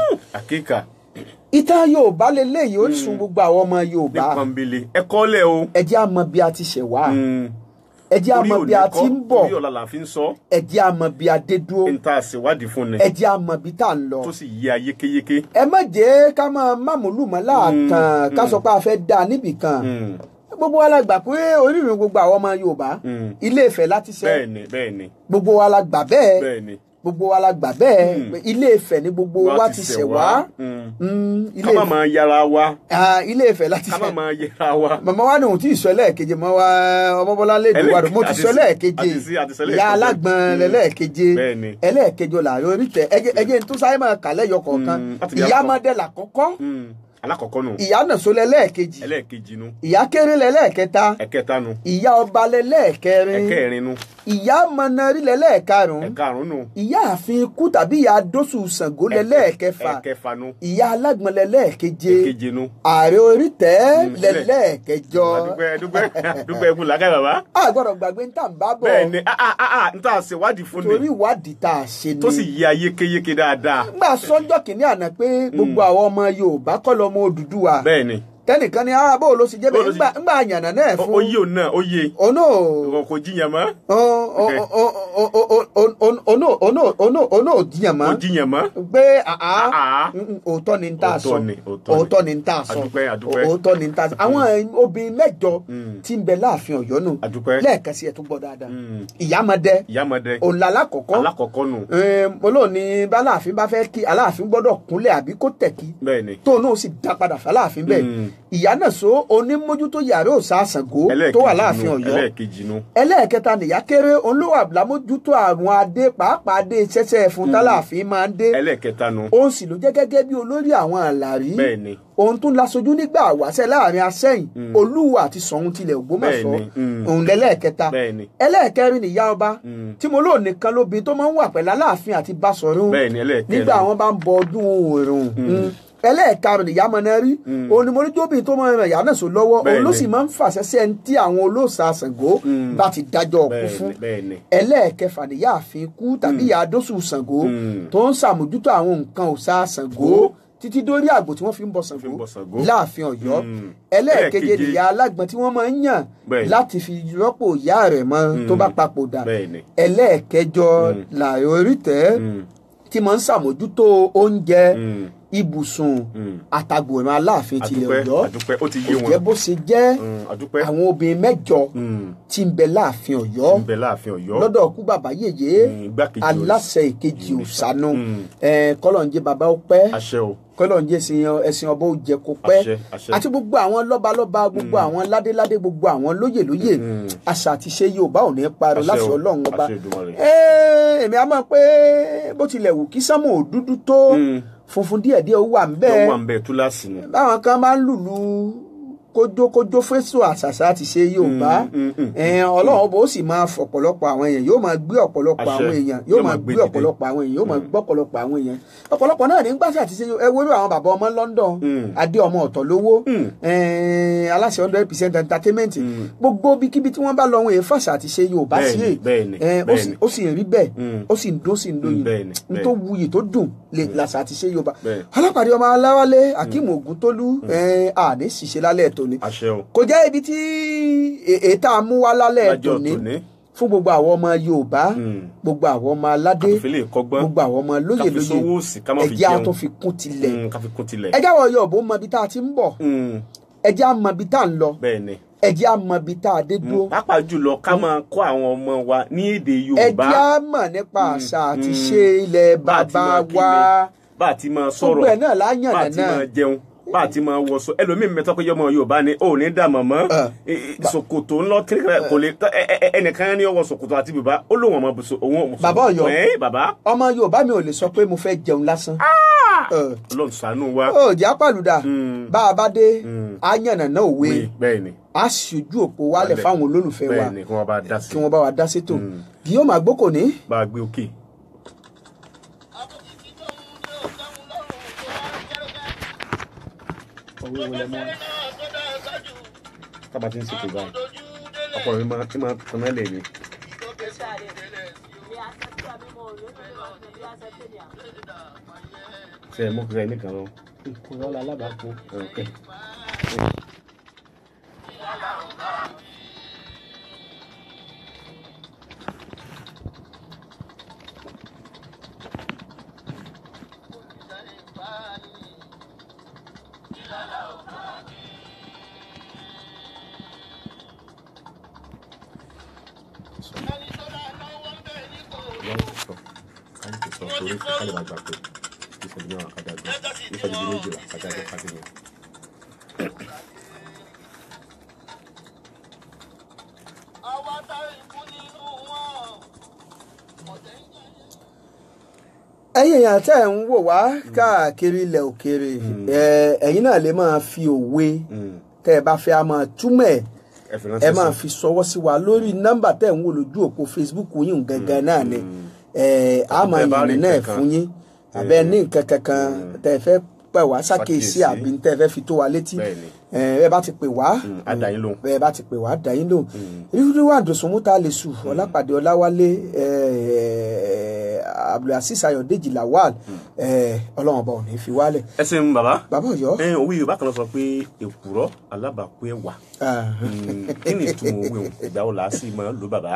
Ìtàn Yorùbá leléyìí, orísun gbogbo àwọn ọmọ Yorùbá. Ẹ kọ́lẹ̀ o. Ẹ jẹ́ á mọ̀ bí a ti ṣẹ̀ wá. Ẹ jẹ́ á mọ̀ bí a ti ń bọ̀. Orí ọ̀la là fi ń sọ. Ẹ jẹ́ á mọ̀ bí a dé dúró. N ta ṣèwádìí fún ni. Ẹ jẹ́ á mọ̀ bí tá à ń lọ. Tó sì yé ayé yékéyéké. Ẹ má jẹ́ ká máa mámúlùmọ́ láàtàn ká sọ pé a fẹ́ dá níbì kan. Gbogbo wa la gbà pé orírun gbogbo àwọn ọmọ Yorùbá Ilé Ifẹ̀ láti ṣe. Bẹ́ẹ̀ni, bẹ́ẹ̀ni. Gbogbo wa la gbà bẹ́ẹ̀. Bẹ́ẹ̀ni. Gbogbo wa la gbà bẹ́ẹ̀. Ilé Ifẹ̀ ni gbogbo wa ti ṣẹ̀ wá. Ká má máa yára wa. Ilé Ifẹ̀ láti ṣẹ̀. Ká má máa yára wa. Màmá wa ní òun tí ì sọ ẹlẹ́ẹ̀keje, màmá wa Ọmọbọ́lá lè dùn wá mo ti sọ ẹlẹ́ẹ̀keje. Ìyá Alágbọ̀n lẹ́lẹ́ẹ̀keje. Ẹlẹ́ẹ̀keje làárọ̀ orítẹ̀. Ẹjẹ́ tó sáré máa kà lẹ́yọ kọ̀ọ̀kan. Ìyámọdé làkọ́kọ́. Alákọ̀ọ́kọ́ nù. Ìyá Nàṣó lẹ́lẹ́ẹ̀kejì. Ẹlẹ́ẹ̀kejì nù. Ìyá Kéré lẹ́lẹ́ẹ̀kẹta. Ẹ̀kẹta nù. Ìyá Ọba lẹ́lẹ́ẹ̀kẹrin. Ẹ̀kẹrin nù. Ìyá Mọ̀nàrí lẹ́lẹ́ẹ̀karùn-ún. Ẹ̀karùn-ún nù. Ìyá Ààfin Ikú tàbí ìyá Dósù Ṣàngó lẹ́lẹ́ẹ̀kẹfà. Ẹ̀kẹfà nù. Ìyá Alágbọ̀n lẹ́lẹ́ẹ̀keje. Ẹ̀keje nù. Ààrẹ Orítẹ̀ lẹ́lẹ́ẹ̀kẹjọ. Dúpẹ́ ẹkú làákàyè bàbá. A gbọ́dọ̀ gbàgbé ń tà ń bá bọ̀. Bẹ́ẹ̀ni, n tà ṣèwádìí fún ni. Torí ìwádìí tá a ṣe ni. Tó sì yé ayé kéyéké dáadáa. Ngbà sọ́njọ́ kìíní àná pé gbogbo àwọn ọmọ Yorùbá kọ́ lọmọ Odùduwà. Bẹ́ẹ̀ni. Tẹnìkan ni bó ló ṣe jẹ́ bẹ́ẹ̀ ńgbà àyànnà náà fún. Oyè òun náà oyè. Ono. Kò jiyàn mọ́. Ono ò jiyàn mọ́. Kò jiyàn mọ́. Pé òótọ́ ni ń tà sọ. Òótọ́ ni ń tà sọ. Òótọ́ ni ń tà sọ. Àwọn obìnrin mẹ́jọ tí ń bẹ láàfin Ọ̀yọ́ nù. Lẹ́ẹ̀kan sí ẹ̀ tó gbọ́ dáadáa. Ìyámọdé. Ìyámọdé. Òun la alákọ̀ọ́kọ́. Alákọ̀ọ́kọ́ nù. Mo lóò ní bá aláàfin bá fẹ́ kí aláàfin gbọ́dọ̀ kúnlẹ̀ àbí kó tẹ̀ kí. Bẹ́ẹ̀ni. Tóun náà sì dá padà fáláàfin bẹ́ẹ̀. Ìyá Nàṣó onímójútó yàrá òòṣà Ṣàngó tó wà láàfin Ọ̀yọ́. Ẹlẹ́ẹ̀kẹta nìyá Kéré, òun ló wà lámójútó àwọn adé pàápàá adé ṣẹṣẹ fún tálàfin máa ń dé. Ẹlẹ́ẹ̀kẹta nu. Òun sì ló jẹ́ gẹ́gẹ́ bí olórí àwọn àlàrí. Bẹ́ẹ̀ni. Òun tún laṣojú nígbà wáṣẹ láàrin Asẹ́yìn, Olúwo àti Ṣọ̀ún tilẹ̀ Ògbómọ̀ṣọ́. Òun lẹ́lẹ́ẹ̀kẹta. Ẹlẹ́ẹ̀kẹrin nìyá Ọba tí mo lóò nìkan lóbi tó máa ń wà pẹ̀lú Aláàfin àti Basọ̀rún nígbà àwọn bá ń bọ ọdún òòrùn. Ẹlẹ́ẹ̀karùn ìyá Mọ̀nàrí, òun ni mo ní jóbi tó máa ń ràn ìyá Nàṣó lọ́wọ́, òun ló sì máa ń fàṣẹ sí ẹni tí àwọn olóòṣà Ṣàngó bá ti dájọ́ ọkú fún. Ẹlẹ́ẹ̀kẹfà nìyá Ààfin Ikú tàbí ìyá Dósù Ṣàngó tó ń ṣàmójútó àwọn nǹkan òòṣà Ṣàngó títí dórí àgbò tí wọ́n fi ń bọ Ṣàngó láàfin Ọ̀yọ́. Ẹlẹ́ẹ̀keje nìyá Alágbọ̀n tí wọ́n máa ń yàn láti fi rọ́pò ìyá rẹ̀ mọ́ tó bá papòdà. Ẹlẹ́ẹ̀kẹjọ làárẹ̀ Orítẹ̀ tí máa ń ṣàmójútó oúnjẹ, ibùsùn àtàgbòrán Aláàfin tilẹ̀ Ọ̀yọ́. Ó kò jẹ́ bó ṣe jẹ́. Àwọn obìnrin mẹ́jọ tí ń bẹ láàfin Ọ̀yọ́ lọ́dọ̀ kú bàbá yèyé aláṣẹ ìkejì òsánú. Kọ́lọ́njẹ́ bàbá ó pẹ́, kọ́lọ́njẹ́ ẹ̀sìn ọba ó jẹ kó pẹ́, àti gbogbo àwọn lọ́balọ́ba, gbogbo àwọn ládéládé, gbogbo àwọn lóyèlóyè. Àṣà àti ṣe Yorùbá ò ní parun láti Ọlọ́run ọba. Èmi á mọ̀ pé bó tilẹ̀ wù kí sánmọ̀ ò dúdú tó, funfun díẹ̀díẹ̀ ó wà ńbẹ̀. Ó wà ńbẹ̀ túláàsì ni. Báwọn kan máa ń lùlù kójókójó fésù àṣàṣà ti ṣe Yorùbá. Ọlọ́run bó sì máa fọ̀pọ̀lọpọ̀ àwọn èèyàn, yóò máa gbé ọ̀pọ̀lọpọ̀ àwọn èèyàn, yóò máa gbé ọ̀pọ̀lọpọ̀ àwọn èèyàn, yóò máa gbọ́ ọ̀pọ̀lọpọ̀ àwọn èèyàn. Ọ̀pọ̀lọpọ̀ náà ní gbàṣà ti ṣe. Ẹ wo irú àwọn bàbá ọmọ London, Adé ọmọ ọ̀tọ̀ lówó, aláṣẹ 100% entertainment. Gbogbo ibikíbi tí wọ́n bá lọ wọn èèyàn fàṣà ti ṣe Yorùbá sí è. Ó sì ń rí bẹ́ẹ̀, ó sì ń dún, sì ń dóyin n tó wuyì tó dùn lè làṣà ti ṣe Yorùbá. Alápàdé ọmọ Aláwálé Akeem Ògúntólú, àní ṣìṣe lálẹ́ tòní. Kò jẹ́ ibi tí ètà mú wá lálẹ́ tòní fún gbogbo àwọn ọmọ Yorùbá, gbogbo àwọn ọmọ aládé, gbogbo àwọn ọmọ lóyè lóyè, ẹjẹ́ á tó fi kún tilẹ̀. Ẹjẹ́ àwọn Yorùbá mọ ibi tá a ti ń bọ̀, ẹjẹ́ á mọ ibi tá a ń lọ, ẹjẹ́ á mọ ibi tá a dé dúró. Pàápàá jùlọ ká máa kọ́ àwọn ọmọ wa ní èdè Yorùbá. Ẹjẹ́ á mọ̀ nípa àṣà àti ṣe ilẹ̀ bàbá wa, bá a ti máa sọ̀rọ̀, bá a ti máa jẹun, bá a ti máa wọṣọ. Ẹlòmíín mẹ́tọ́ pé yọmọ Yorùbá ni ó ní dà mọ̀mọ́ ṣòkòtò ńlọ tíríkà kò lè ẹnìkan ní ọwọ́ ṣòkòtò àti bùbá ó lóun ọmọ bùsọ òun. Bàbá Ọ̀yọ́, ọmọ Yorùbá mi ò lè sọ pé mo fẹ́ jẹun lásán. Ọlọ́run ṣàánú wa. Ó jẹ́ àpàlùdà bá a bá dé á yànnà náà òwe, á ṣojú òpó wálẹ̀ fáwọn olólùfẹ́ wa kí wọ́n bá wa dá sétò. Kí yóò máa gbókò ní. Bá a gbé òkè. Tábà tí ń ṣètò báyìí, ọkọ mi máa tanná lè mi. Ṣé ẹ mú kí ẹ nìkan lọ? Ìkúrọ́ la alábàápọ̀. Okay. torí kálí bá gbà pé ìṣẹ́jú mẹ́wàá kájà gbọ́ ìṣẹ́jú méjìlá kájà gbọ́ kájà gbọ́. Ẹ̀yin èèyàn tẹ́ ẹ̀ ń wò wá káàkiri ilẹ̀ òkèèrè, ẹ̀yin náà lè máa fi òwe tẹ́ ẹ bá fẹ́ a máa túmọ̀ ẹ̀, ẹ máa fi sọwọ́ sí wa lórí nọ́mbà tẹ́ ẹ̀ ń wò lójú òpó Facebook yín gangan náà ni a máa yìnyín náà fún yín. Àbẹ́ ní nǹkan kankan tẹ́ ẹ fẹ́ pè wá ṣàkíyèsí àbí tẹ́ ẹ fẹ́ fi tó wa létí, ẹ bá ti pè wá, ẹ bá ti pè wá dá yín lóhùn. Rírí Dòsùnmú ta lè sùn Ọlápàdé Ọláwálé, Abdulaziz Ayọ̀dèjì Lawal, Ọlọ́run ọba ò ní fi wálẹ̀. Ẹ ṣeun bàbá. Bàbá Ọ̀yọ́. Òwe Yorùbá kan sọ pé èkùrọ́ alábàákú ẹ̀wà. Kí ni ìtumọ̀ òwe òun? Ìgbà wo là á sì máa lò bàbá?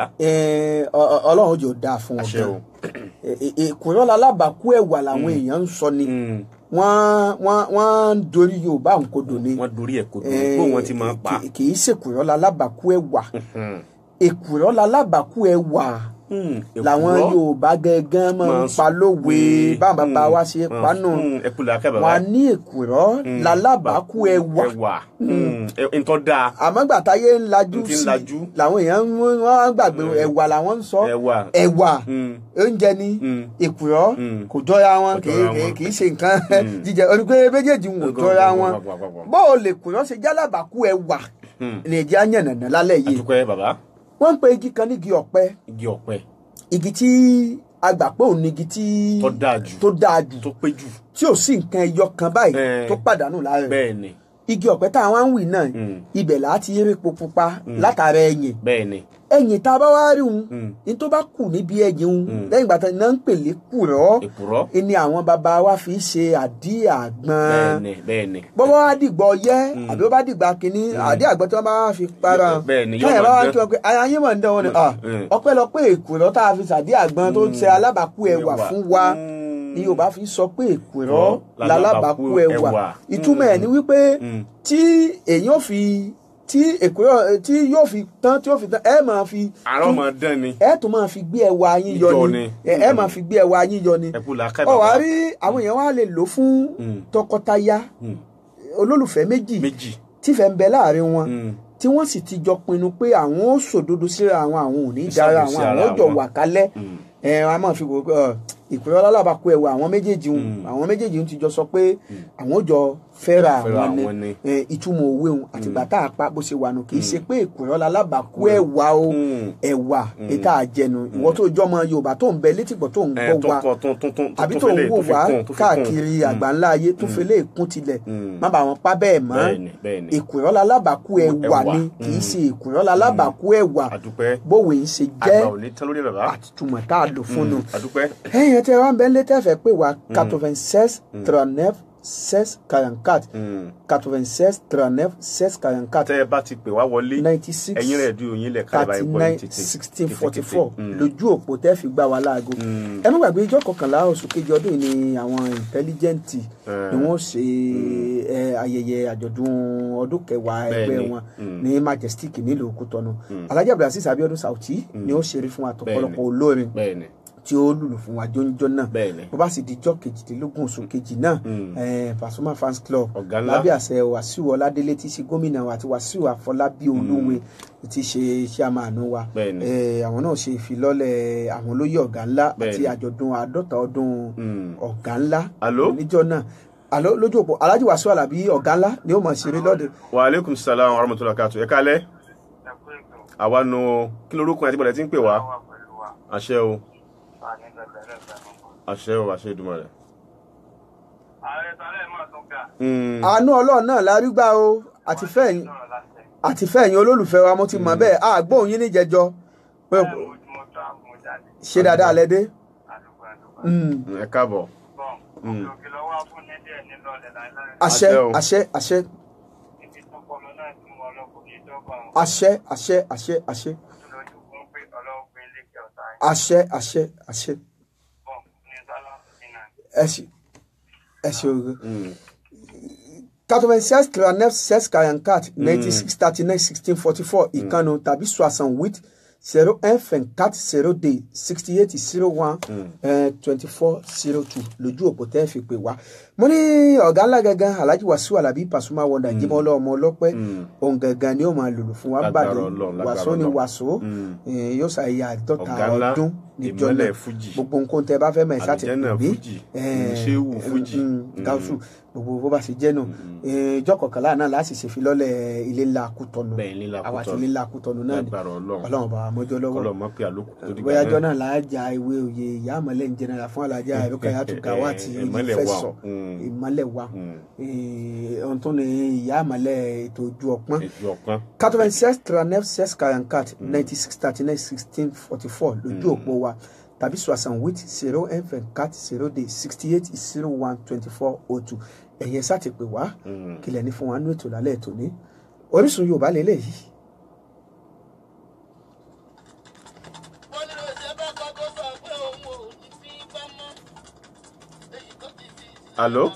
Ọlọ́run jò dáa fún ọ gan. Èkùrọ́ alábàákú ẹ̀wà làwọn èèyàn ń sọ ni wọ́n ń dorí Yorùbá nkodò ni. Wọ́n dorí ẹ̀ kodò bó wọ́n ti máa pa. Kì í ṣèkùrọ́ lalábàákú ẹ̀wà, èkùrọ́ lalábàákú ẹ̀wà làwọn Yorùbá gángan máa ń pa lówe báwọn bàbá wa ṣe panu. Wọn ní èkùrọ́ lalábàákú ẹ̀wà. Nǹkan dáa. Àmọ́ gbà táyé ń lajú sí làwọn èèyàn wọ́n gbàgbé ẹ̀wà làwọn ń sọ. Ẹ̀wà oúnjẹ ni, èkùrọ́ kò jọra wọn, kì í ṣe nǹkan jíjẹ. Olùgbé méjèèjì ń jọra wọn. Bó o lè kùrọ́ ṣe jálábàákú ẹ̀wà ní ẹ̀jẹ̀ àyànnà lálẹ́ yìí. Àdúpẹ́ bàbá. Wọ́n ń pe igi kan ní igi ọ̀pẹ. Igi ọ̀pẹ. Igi tí a gbà pé òun ni igi tí tó dáa jù, tó dáa jù, tó pé jù, tí ò sí nǹkan ẹyọ kan báyìí tó pàdánù lára rẹ̀. Bẹ́ẹ̀ni. Igi ọ̀pẹ tá a wá ń wì náà, ibẹ̀ là á ti rí epo pupa látara ẹyìn. Bẹ́ẹ̀ni. Ẹyìn tá a bá wá rí un, ní tó bá kù níbi ẹyìn un lẹ́yìn ìgbà tán iná ń pè lékùrọ́, ni àwọn bàbá wa fi ṣe àdí àgbọn. Bẹ́ẹ̀ni, bẹ́ẹ̀ni. Bọ́bá wá dìgbà ọyẹ́ àbí ó bá dìgbà kínní àdí àgbọn tí wọ́n bá wá fi para káyọ̀ bá wá tí wọ́n pé ara yín mọ̀ ń dán wọn ni ọpẹ́lọpẹ́ èkùrọ́ tá a fi ṣàdí àgbọn tó ṣe alábàákú ẹwà fún wa ni Yorùbá fi sọ pé èkùrọ́ lalábàákú ẹwà. Ìtumọ̀ ẹ̀ ni wípé tí èyàn fi tí èkùrọ́ tí yóò fi tán tí yóò fi tán ẹ máa fi àrọ́ máa dán ni, ẹ tún máa fi gbé ẹwà yín yọ ni, ẹ máa fi gbé ẹwà yín yọ ni. Ọ wá rí àwọn èèyàn wá lè lò fún tọkọtaya olólùfẹ́ méjì tífẹ̀ ń bẹ láàrin wọn tí wọ́n sì ti jọ pinnu pé àwọn ó sòdodo síra àwọn, àwọn ò ní dára àwọn, àwọn ó jọ wà kálẹ̀. Ẹ wọn a máa fi wò pé ìkúrọ́ lálábàákú ẹwà àwọn méjèèjì ń àwọn méjèèjì ń ti jọ sọ pé àwọn ò jọ fẹ́ra àwọn ni. Ìtumọ̀ òwe òun àtìgbà tá a pa bó ṣe wà nù, kì í ṣe pé ìkúrọ́ lálábàákú ẹwà o, ẹwà ètò àjẹnù. Ìwọ tó jọmọ Yorùbá tó ń bẹ létìgbọ́ tó ń gbọ́ wa àbí tó ń wò wá káàkiri àgbáńlá ayé tó fi lè kún tilẹ̀ má bàa wọn pa bẹ́ẹ̀ mọ́. Ìkúrọ́ lálábàákú ẹwà ni, kì í ṣe ìkúrọ́ lálábàákú ẹwà. Bówe ń ṣe jẹ́ àtìtúmọ̀ tá a lò fún un. Ẹ̀yin tẹ́ wá ń bẹ létẹ́fẹ̀ pé wá 96 39 16 44 96 39 16 44. Tẹ́ ẹ bá ti pè wá wọlé 96 ẹ̀yin rẹ̀ dúró yín lẹ̀ káyọ̀ báyìí pọ̀ ní títì 16 44 lójú òpó tẹ́ fi gbá wa láago. Ẹ má gbàgbé ijọ́ kọkànlá oṣù kejì ọdún yìí ni àwọn intelligent ni wọ́n ṣe ayẹyẹ àjọ̀dún ọdún kẹwàá ẹgbẹ́ wọn ní Majestic nílùú Kútọ́nù. Alhaji Abdulaziz Abiodun Sauti ni ó ṣeré fún wa tọ̀pọ̀lọpọ̀ olórin tí ó lùlù fún wa jóńjó náà. Bó bá sì di ijọ́ kejìdínlógún oṣù kejì náà, Pasuma Fans Club lábẹ́ àṣẹ Wàsíù Ọládélé tí í ṣe gómìnà wa àti Wàsíù Àfọlábí Olúwe tí í ṣe chairman wa, àwọn náà ṣe ìfilọ́lẹ̀ àwọn olóyè ọ̀gá ńlá àti àjọ̀dún 50 ọdún ọ̀gá ńlá níjọ́ náà. Àló lójú òpó Alhaji Wàsíù Àlàbí ọ̀gá ńlá ni ó mọ̀ ṣeré lọ́dẹ. Wa aleykum salaam wa rahmatullahi wa barakatuh. Ẹ kálẹ́ àwa nu kí lorúkọ àti bọ̀dẹ̀ tí ń pè wá. Àṣẹ o, àṣẹ o, àṣẹ Èdùmàrè. Àánú Ọlọ́run náà la rí gbà o, àti fẹ́yìn olólùfẹ́ wa mo ti mọ̀ bẹ́ẹ̀. Àgbóhùn yín níjẹjọ ṣe dáadáa lẹ́dẹ́. Ẹ káàbọ̀. Àṣẹ àṣẹ àṣẹ àṣẹ àṣẹ àṣẹ àṣẹ àṣẹ àṣẹ àṣẹ. Ẹ ṣe ogun. 96 39 16 44 96 39 16 44 ìkànnù tàbí 68 01 24 02 68 01 24 02 lójú òpó tẹ́ fi pè wá. Mo ní ọ̀gá ńlá gangan Alhaji Wasiu Alabi Pasuma Wonder Jímọ̀ ọlọ́mọ ọlọ́pẹ́ òun gangan ni ó máa lòlù fún wa bàdé wàsó ni wàsó yóò ṣàyè 50 ọdún níjọ́ náà gbogbo nǹkan tẹ́ bá fẹ́ mọ̀ ẹ̀ sáà ti pè mí gáúsù gbogbo bó bá ṣe jẹ́ nù ìjọ kọkànlá náà láti ṣèfilọ́lẹ̀ ilé ńlá Kútọ̀nù àwa àti ilé ńlá Kútọ̀nù náà ni Ọlọ́run bá wa mọ́jọ́ lọ́wọ́ bóyá ọjọ́ náà là á ja ìwé òye ìyá àmọ́lẹ̀ ń jẹnara fún alájà Rukayatu Gawat Olùfẹ̀sọ ìmọ́lẹ̀ wa ohun tó ní ìyá àmọ́lẹ̀ ètò ojú ọpọ́n 86 39 16 44 96 39 16 44 lójú òpó wa tàbí 68 01 24 02 68 01 24 02 ẹ̀yẹ sá ti pè wá kílẹ̀ ní fún wa nú ètò lálẹ́ ètò ní Orísun Yorùbá lélẹ́yìí. Allô?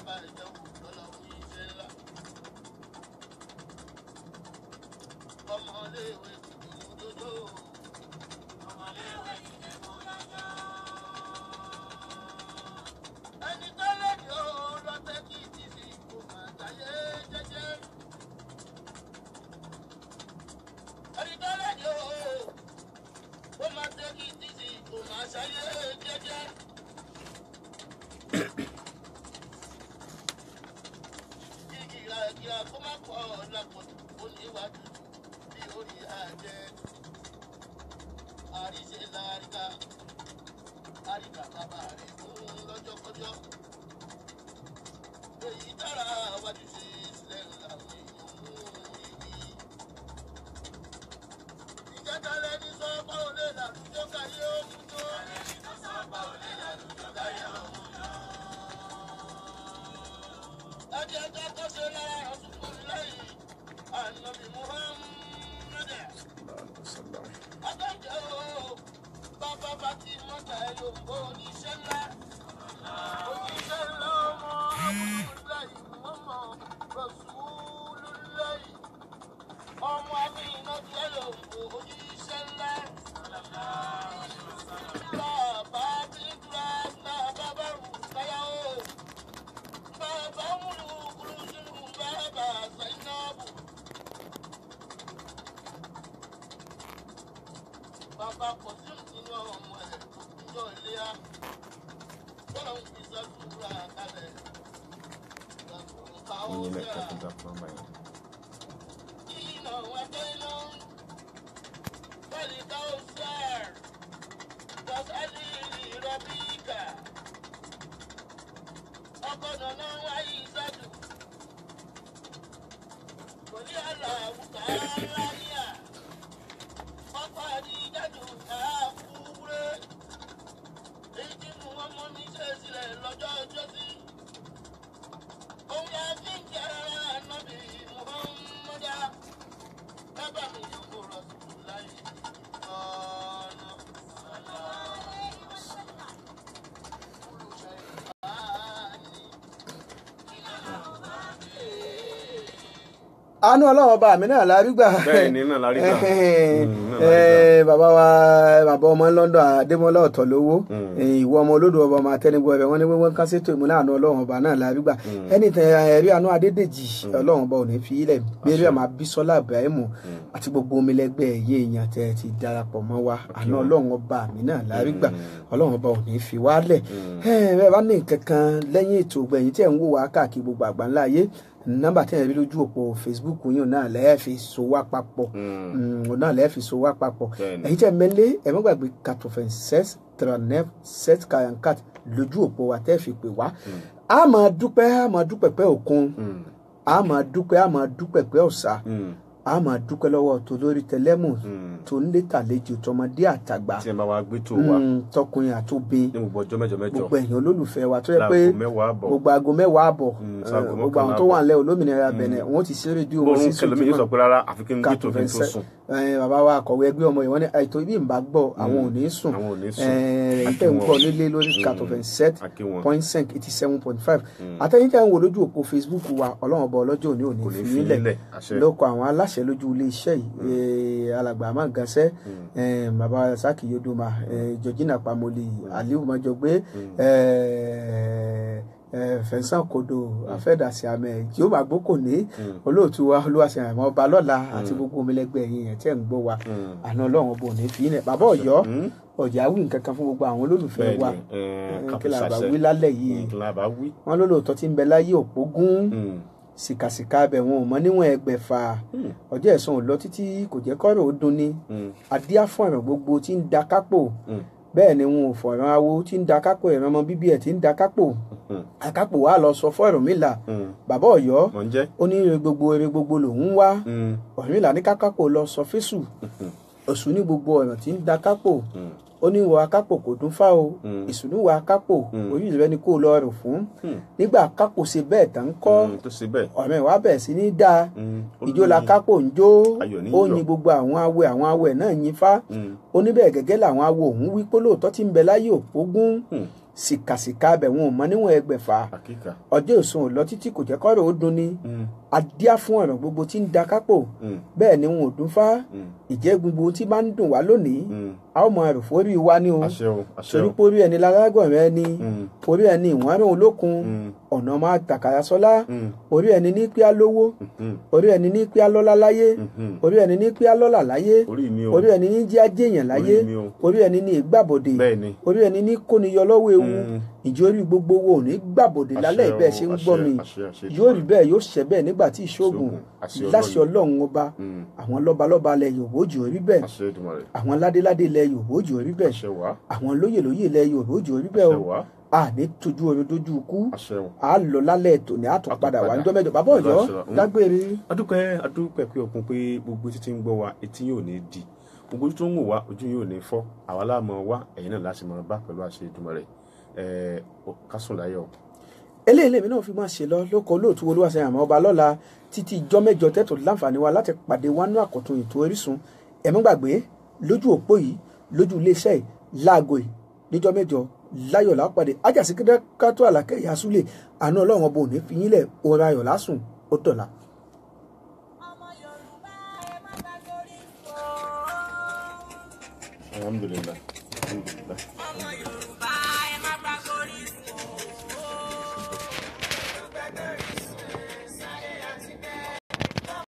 Àánú Ọlọ́run ọba mi náà la rí gbà. Bẹ́ẹ̀ni náà la rí gbà. Bàbá wa bàbá ọmọ London Adémọ́lá Ọ̀tọ̀lówó ìwọ ọmọ olódò ọba ọmọ atẹnigbọ ẹbẹ wọn ní wọn kán sétò ìmúlẹ̀ àánú Ọlọ́run ọba náà la rí gbà. Ẹni tẹ ẹrí àánú Adédèjì Ọlọ́run ọba ò ní fi ilẹ̀ Mariam Abisola Ibrahim àti gbogbo omilẹgbẹ́ ẹ̀yẹ èèyàn tẹ ti darapọ̀ mọ́ wa àánú Ọlọ́run ọba mi náà la rí gbà Ọlọ́run ọba ò ní fi wálẹ̀. Ẹ bá ní nǹkan kan lẹ́yìn ètò ògbẹ̀yìn tẹ̀ ń wò wá káàkiri gbogbo àgbáńlá ayé nọ́mbà tẹ́ ẹ rí lójú òpó Facebook yìí náà lẹ́ẹ̀ fi so wá papọ̀ náà lẹ́ẹ̀ fi so wá papọ̀ ẹ̀yin tẹ́ mẹ́lẹ́ ẹ̀ má gbàgbé 96 39 7 44 lójú òpó wa tẹ́ fi pè wá. A máa dúpẹ́ a máa dúpẹ́ pẹ́ òkun a máa dúpẹ́ a máa dúpẹ́ pẹ́ ọ̀sà a máa dúpẹ́ lọ́wọ́ tó lórí tẹlẹ́mù tó ń lé tàlejò tọmọdé àtàgbà tí ẹ bá wa gbé tó wa tọkùnrin àtobìn ní gbogbo ọjọ́ mẹ́jọ mẹ́jọ gbogbo ẹ̀yin olólùfẹ́ wa tó yẹ pé gbogbo aago 10:30 gbogbo àwọn tó wà nílẹ̀ olómìnira Benin wọ́n ti ṣeré dí wọn sí sùn. Bàbá wa akọ̀wé ẹgbẹ́ ọmọ yìí wọ́n ní ètò ibi ìbá gbọ́ àwọn ò ní sùn. Ẹ̀yin tẹ́ ń gbọ́ nílé lórí 87.5 87.5 àtẹ̀yìn tẹ́ ń wò lójú òpó Facebook wa, Ọlọ́run ọba ọlọ́jọ́ òní òní fi yín lẹ̀. Lóko àwọn aláṣẹ lójú ilé iṣẹ́ yìí, alàgbà Amágansẹ́, bàbá Saki Yodoma, Georgina Pamoli, Aliu Mọ́jọgbé, Fẹ̀sán Kodo, Afẹ́dàsí Amẹ́, Jehova Gbókòní, olóòtú wa Olúwaṣeyàn ọba lọ́la àti gbogbo omilẹ́gbẹ́ yìí yẹn tẹ́ ń gbọ́ wa. Àná Ọlọ́run ọba òní fi yín. Bàbá Ọ̀yọ́ ọjà wí nǹkan kan fún gbogbo àwọn olólùfẹ́ wa. Kí la bá wí lálẹ́ yìí? Wọ́n lólóòtọ́ tí ń bẹ láyé òpógún, sìkàsìkà abẹ wọn ò mọ níwọ̀n ẹgbẹ̀fà. Ọjọ́ ẹ̀san ò lọ títí, kò jẹ́ kọ́rọ̀ ó dunni. Adíá fún ẹ̀rọ gbogbo tí ń da kápò, bẹ́ẹ̀ ni wọn ò fọ̀ràn awo tí ń da kápò, ẹ̀rọ ọmọ bíbí ẹ̀ tí ń da kápò. Àkápò wa lọ sọ fún Ọ̀rúnmìlà. Bàbá Ọ̀yọ́ ó ní ire gbogbo ire gbogbo lòún wá. Ọ̀rúnmìlà ní kákápò lọ sọ fésù. Èṣù ní gbogbo ọ̀nà tí ń da kápò. Ó ní wọ akápò kò dún fá o, èṣù ní wọ akápò orí rẹ ni kó lọ rò fún. Nígbà akápò ṣe bẹ́ẹ̀ tán kọ́, ọ̀rẹ́ wa bẹ̀rẹ̀ sí ní dáa. Ìjó la kápò ń jó, ó yin gbogbo àwọn awẹ, àwọn awẹ náà yin fá. Ó ní bẹ́ẹ̀ gẹ́gẹ́ làwọn awo òun wí pé lóòótọ́ tí ń bẹ láyé òpógún, sìkàsìkà abẹ wọn ò mọ níwọ̀n ẹgbẹ̀fà. Ọjọ́ ìsun ò lọ títí, kò jẹ́ kọ́rọ̀ ó dunni. Adíá fún ọ̀rọ̀ gbogbo tí ń da kápò, bẹ́ẹ̀ ni wọn ò dún fá. Ìjẹ́ gbogbo tí bá ń dùn wá lónìí, a ó mọ ẹrù fórí wa ní o. Torí pé orí ẹni lálágọ̀rẹ́ ẹni, orí ẹni ìwọ̀n àrùn olókun, ọ̀nà máa tàkàrà sọ́lá. Orí ẹni ní pé á lówó, orí ẹni ní pé á lọ́lá láyé, orí ẹni ní pé á lọ́lá láyé, orí ẹni ní jẹ́ ajéèyàn láyé, orí ẹni ní ìgbàbọ̀dè, orí ẹni ní kóniyọ lọ́wọ́ ewu. Ìjọ orí gbogbo wo ò ní gbàbọ̀dè lálẹ́ ìbẹ́ẹ̀ ṣe ń gbọ́ mi. Yóò rí bẹ́ẹ̀, yóò ṣẹ bẹ́ẹ̀ nígbà tí ìṣògùn láṣẹ Ọlọ́run ọba. Àwọn lọ́balọ́ba ilẹ̀ Yorùbá ó jù orí bẹ́ẹ̀, àwọn ládéládé ilẹ̀ Yorùbá ó jù orí bẹ́ẹ̀, àwọn lóyèlóyè ilẹ̀ Yorùbá ó jù orí bẹ́ẹ̀ o. A ní tójú oorun dójú ikú, a lọ lálẹ́ ètò ní àtún padà wà níjọ́ mẹ́jọ. Bàbá Ọ̀yọ́ dágbére. Adúpẹ́ adúpẹ́ pé okun pé gbogbo títí ń gbọ́ wa etí yóò ní di, gbogbo tó ń wò wá ojú yóò ní fọ́. Àwa láàmú wá, ẹ̀yin náà láti máa bá pẹ̀lú àṣẹ Èdùmàrè. Kásùn láyọ̀. Eléyìí lèmi náà fi máa ṣe lọ lóko olóòtú Olúwaṣeyàn àmọ́ ọba lọ́la títí ijọ́ mẹ́jọ tẹ́tò láǹfààní wa láti pàdé wánú àkọ́tún ètò Orísun. Ẹ má gbàgbé lójú òpó yìí, lójú iléeṣẹ́ yìí, láago yìí níjọ́ mẹ́jọ láyọ̀ lápàdé. Ajásí kátó Àlàkẹ́ ìyá Súlè, àánú Ọlọ́run ọba òní fi yín lẹ̀, oorun ayọ̀ lásùn ó dọ̀la. Alhamdulillah. Alhamdulillah.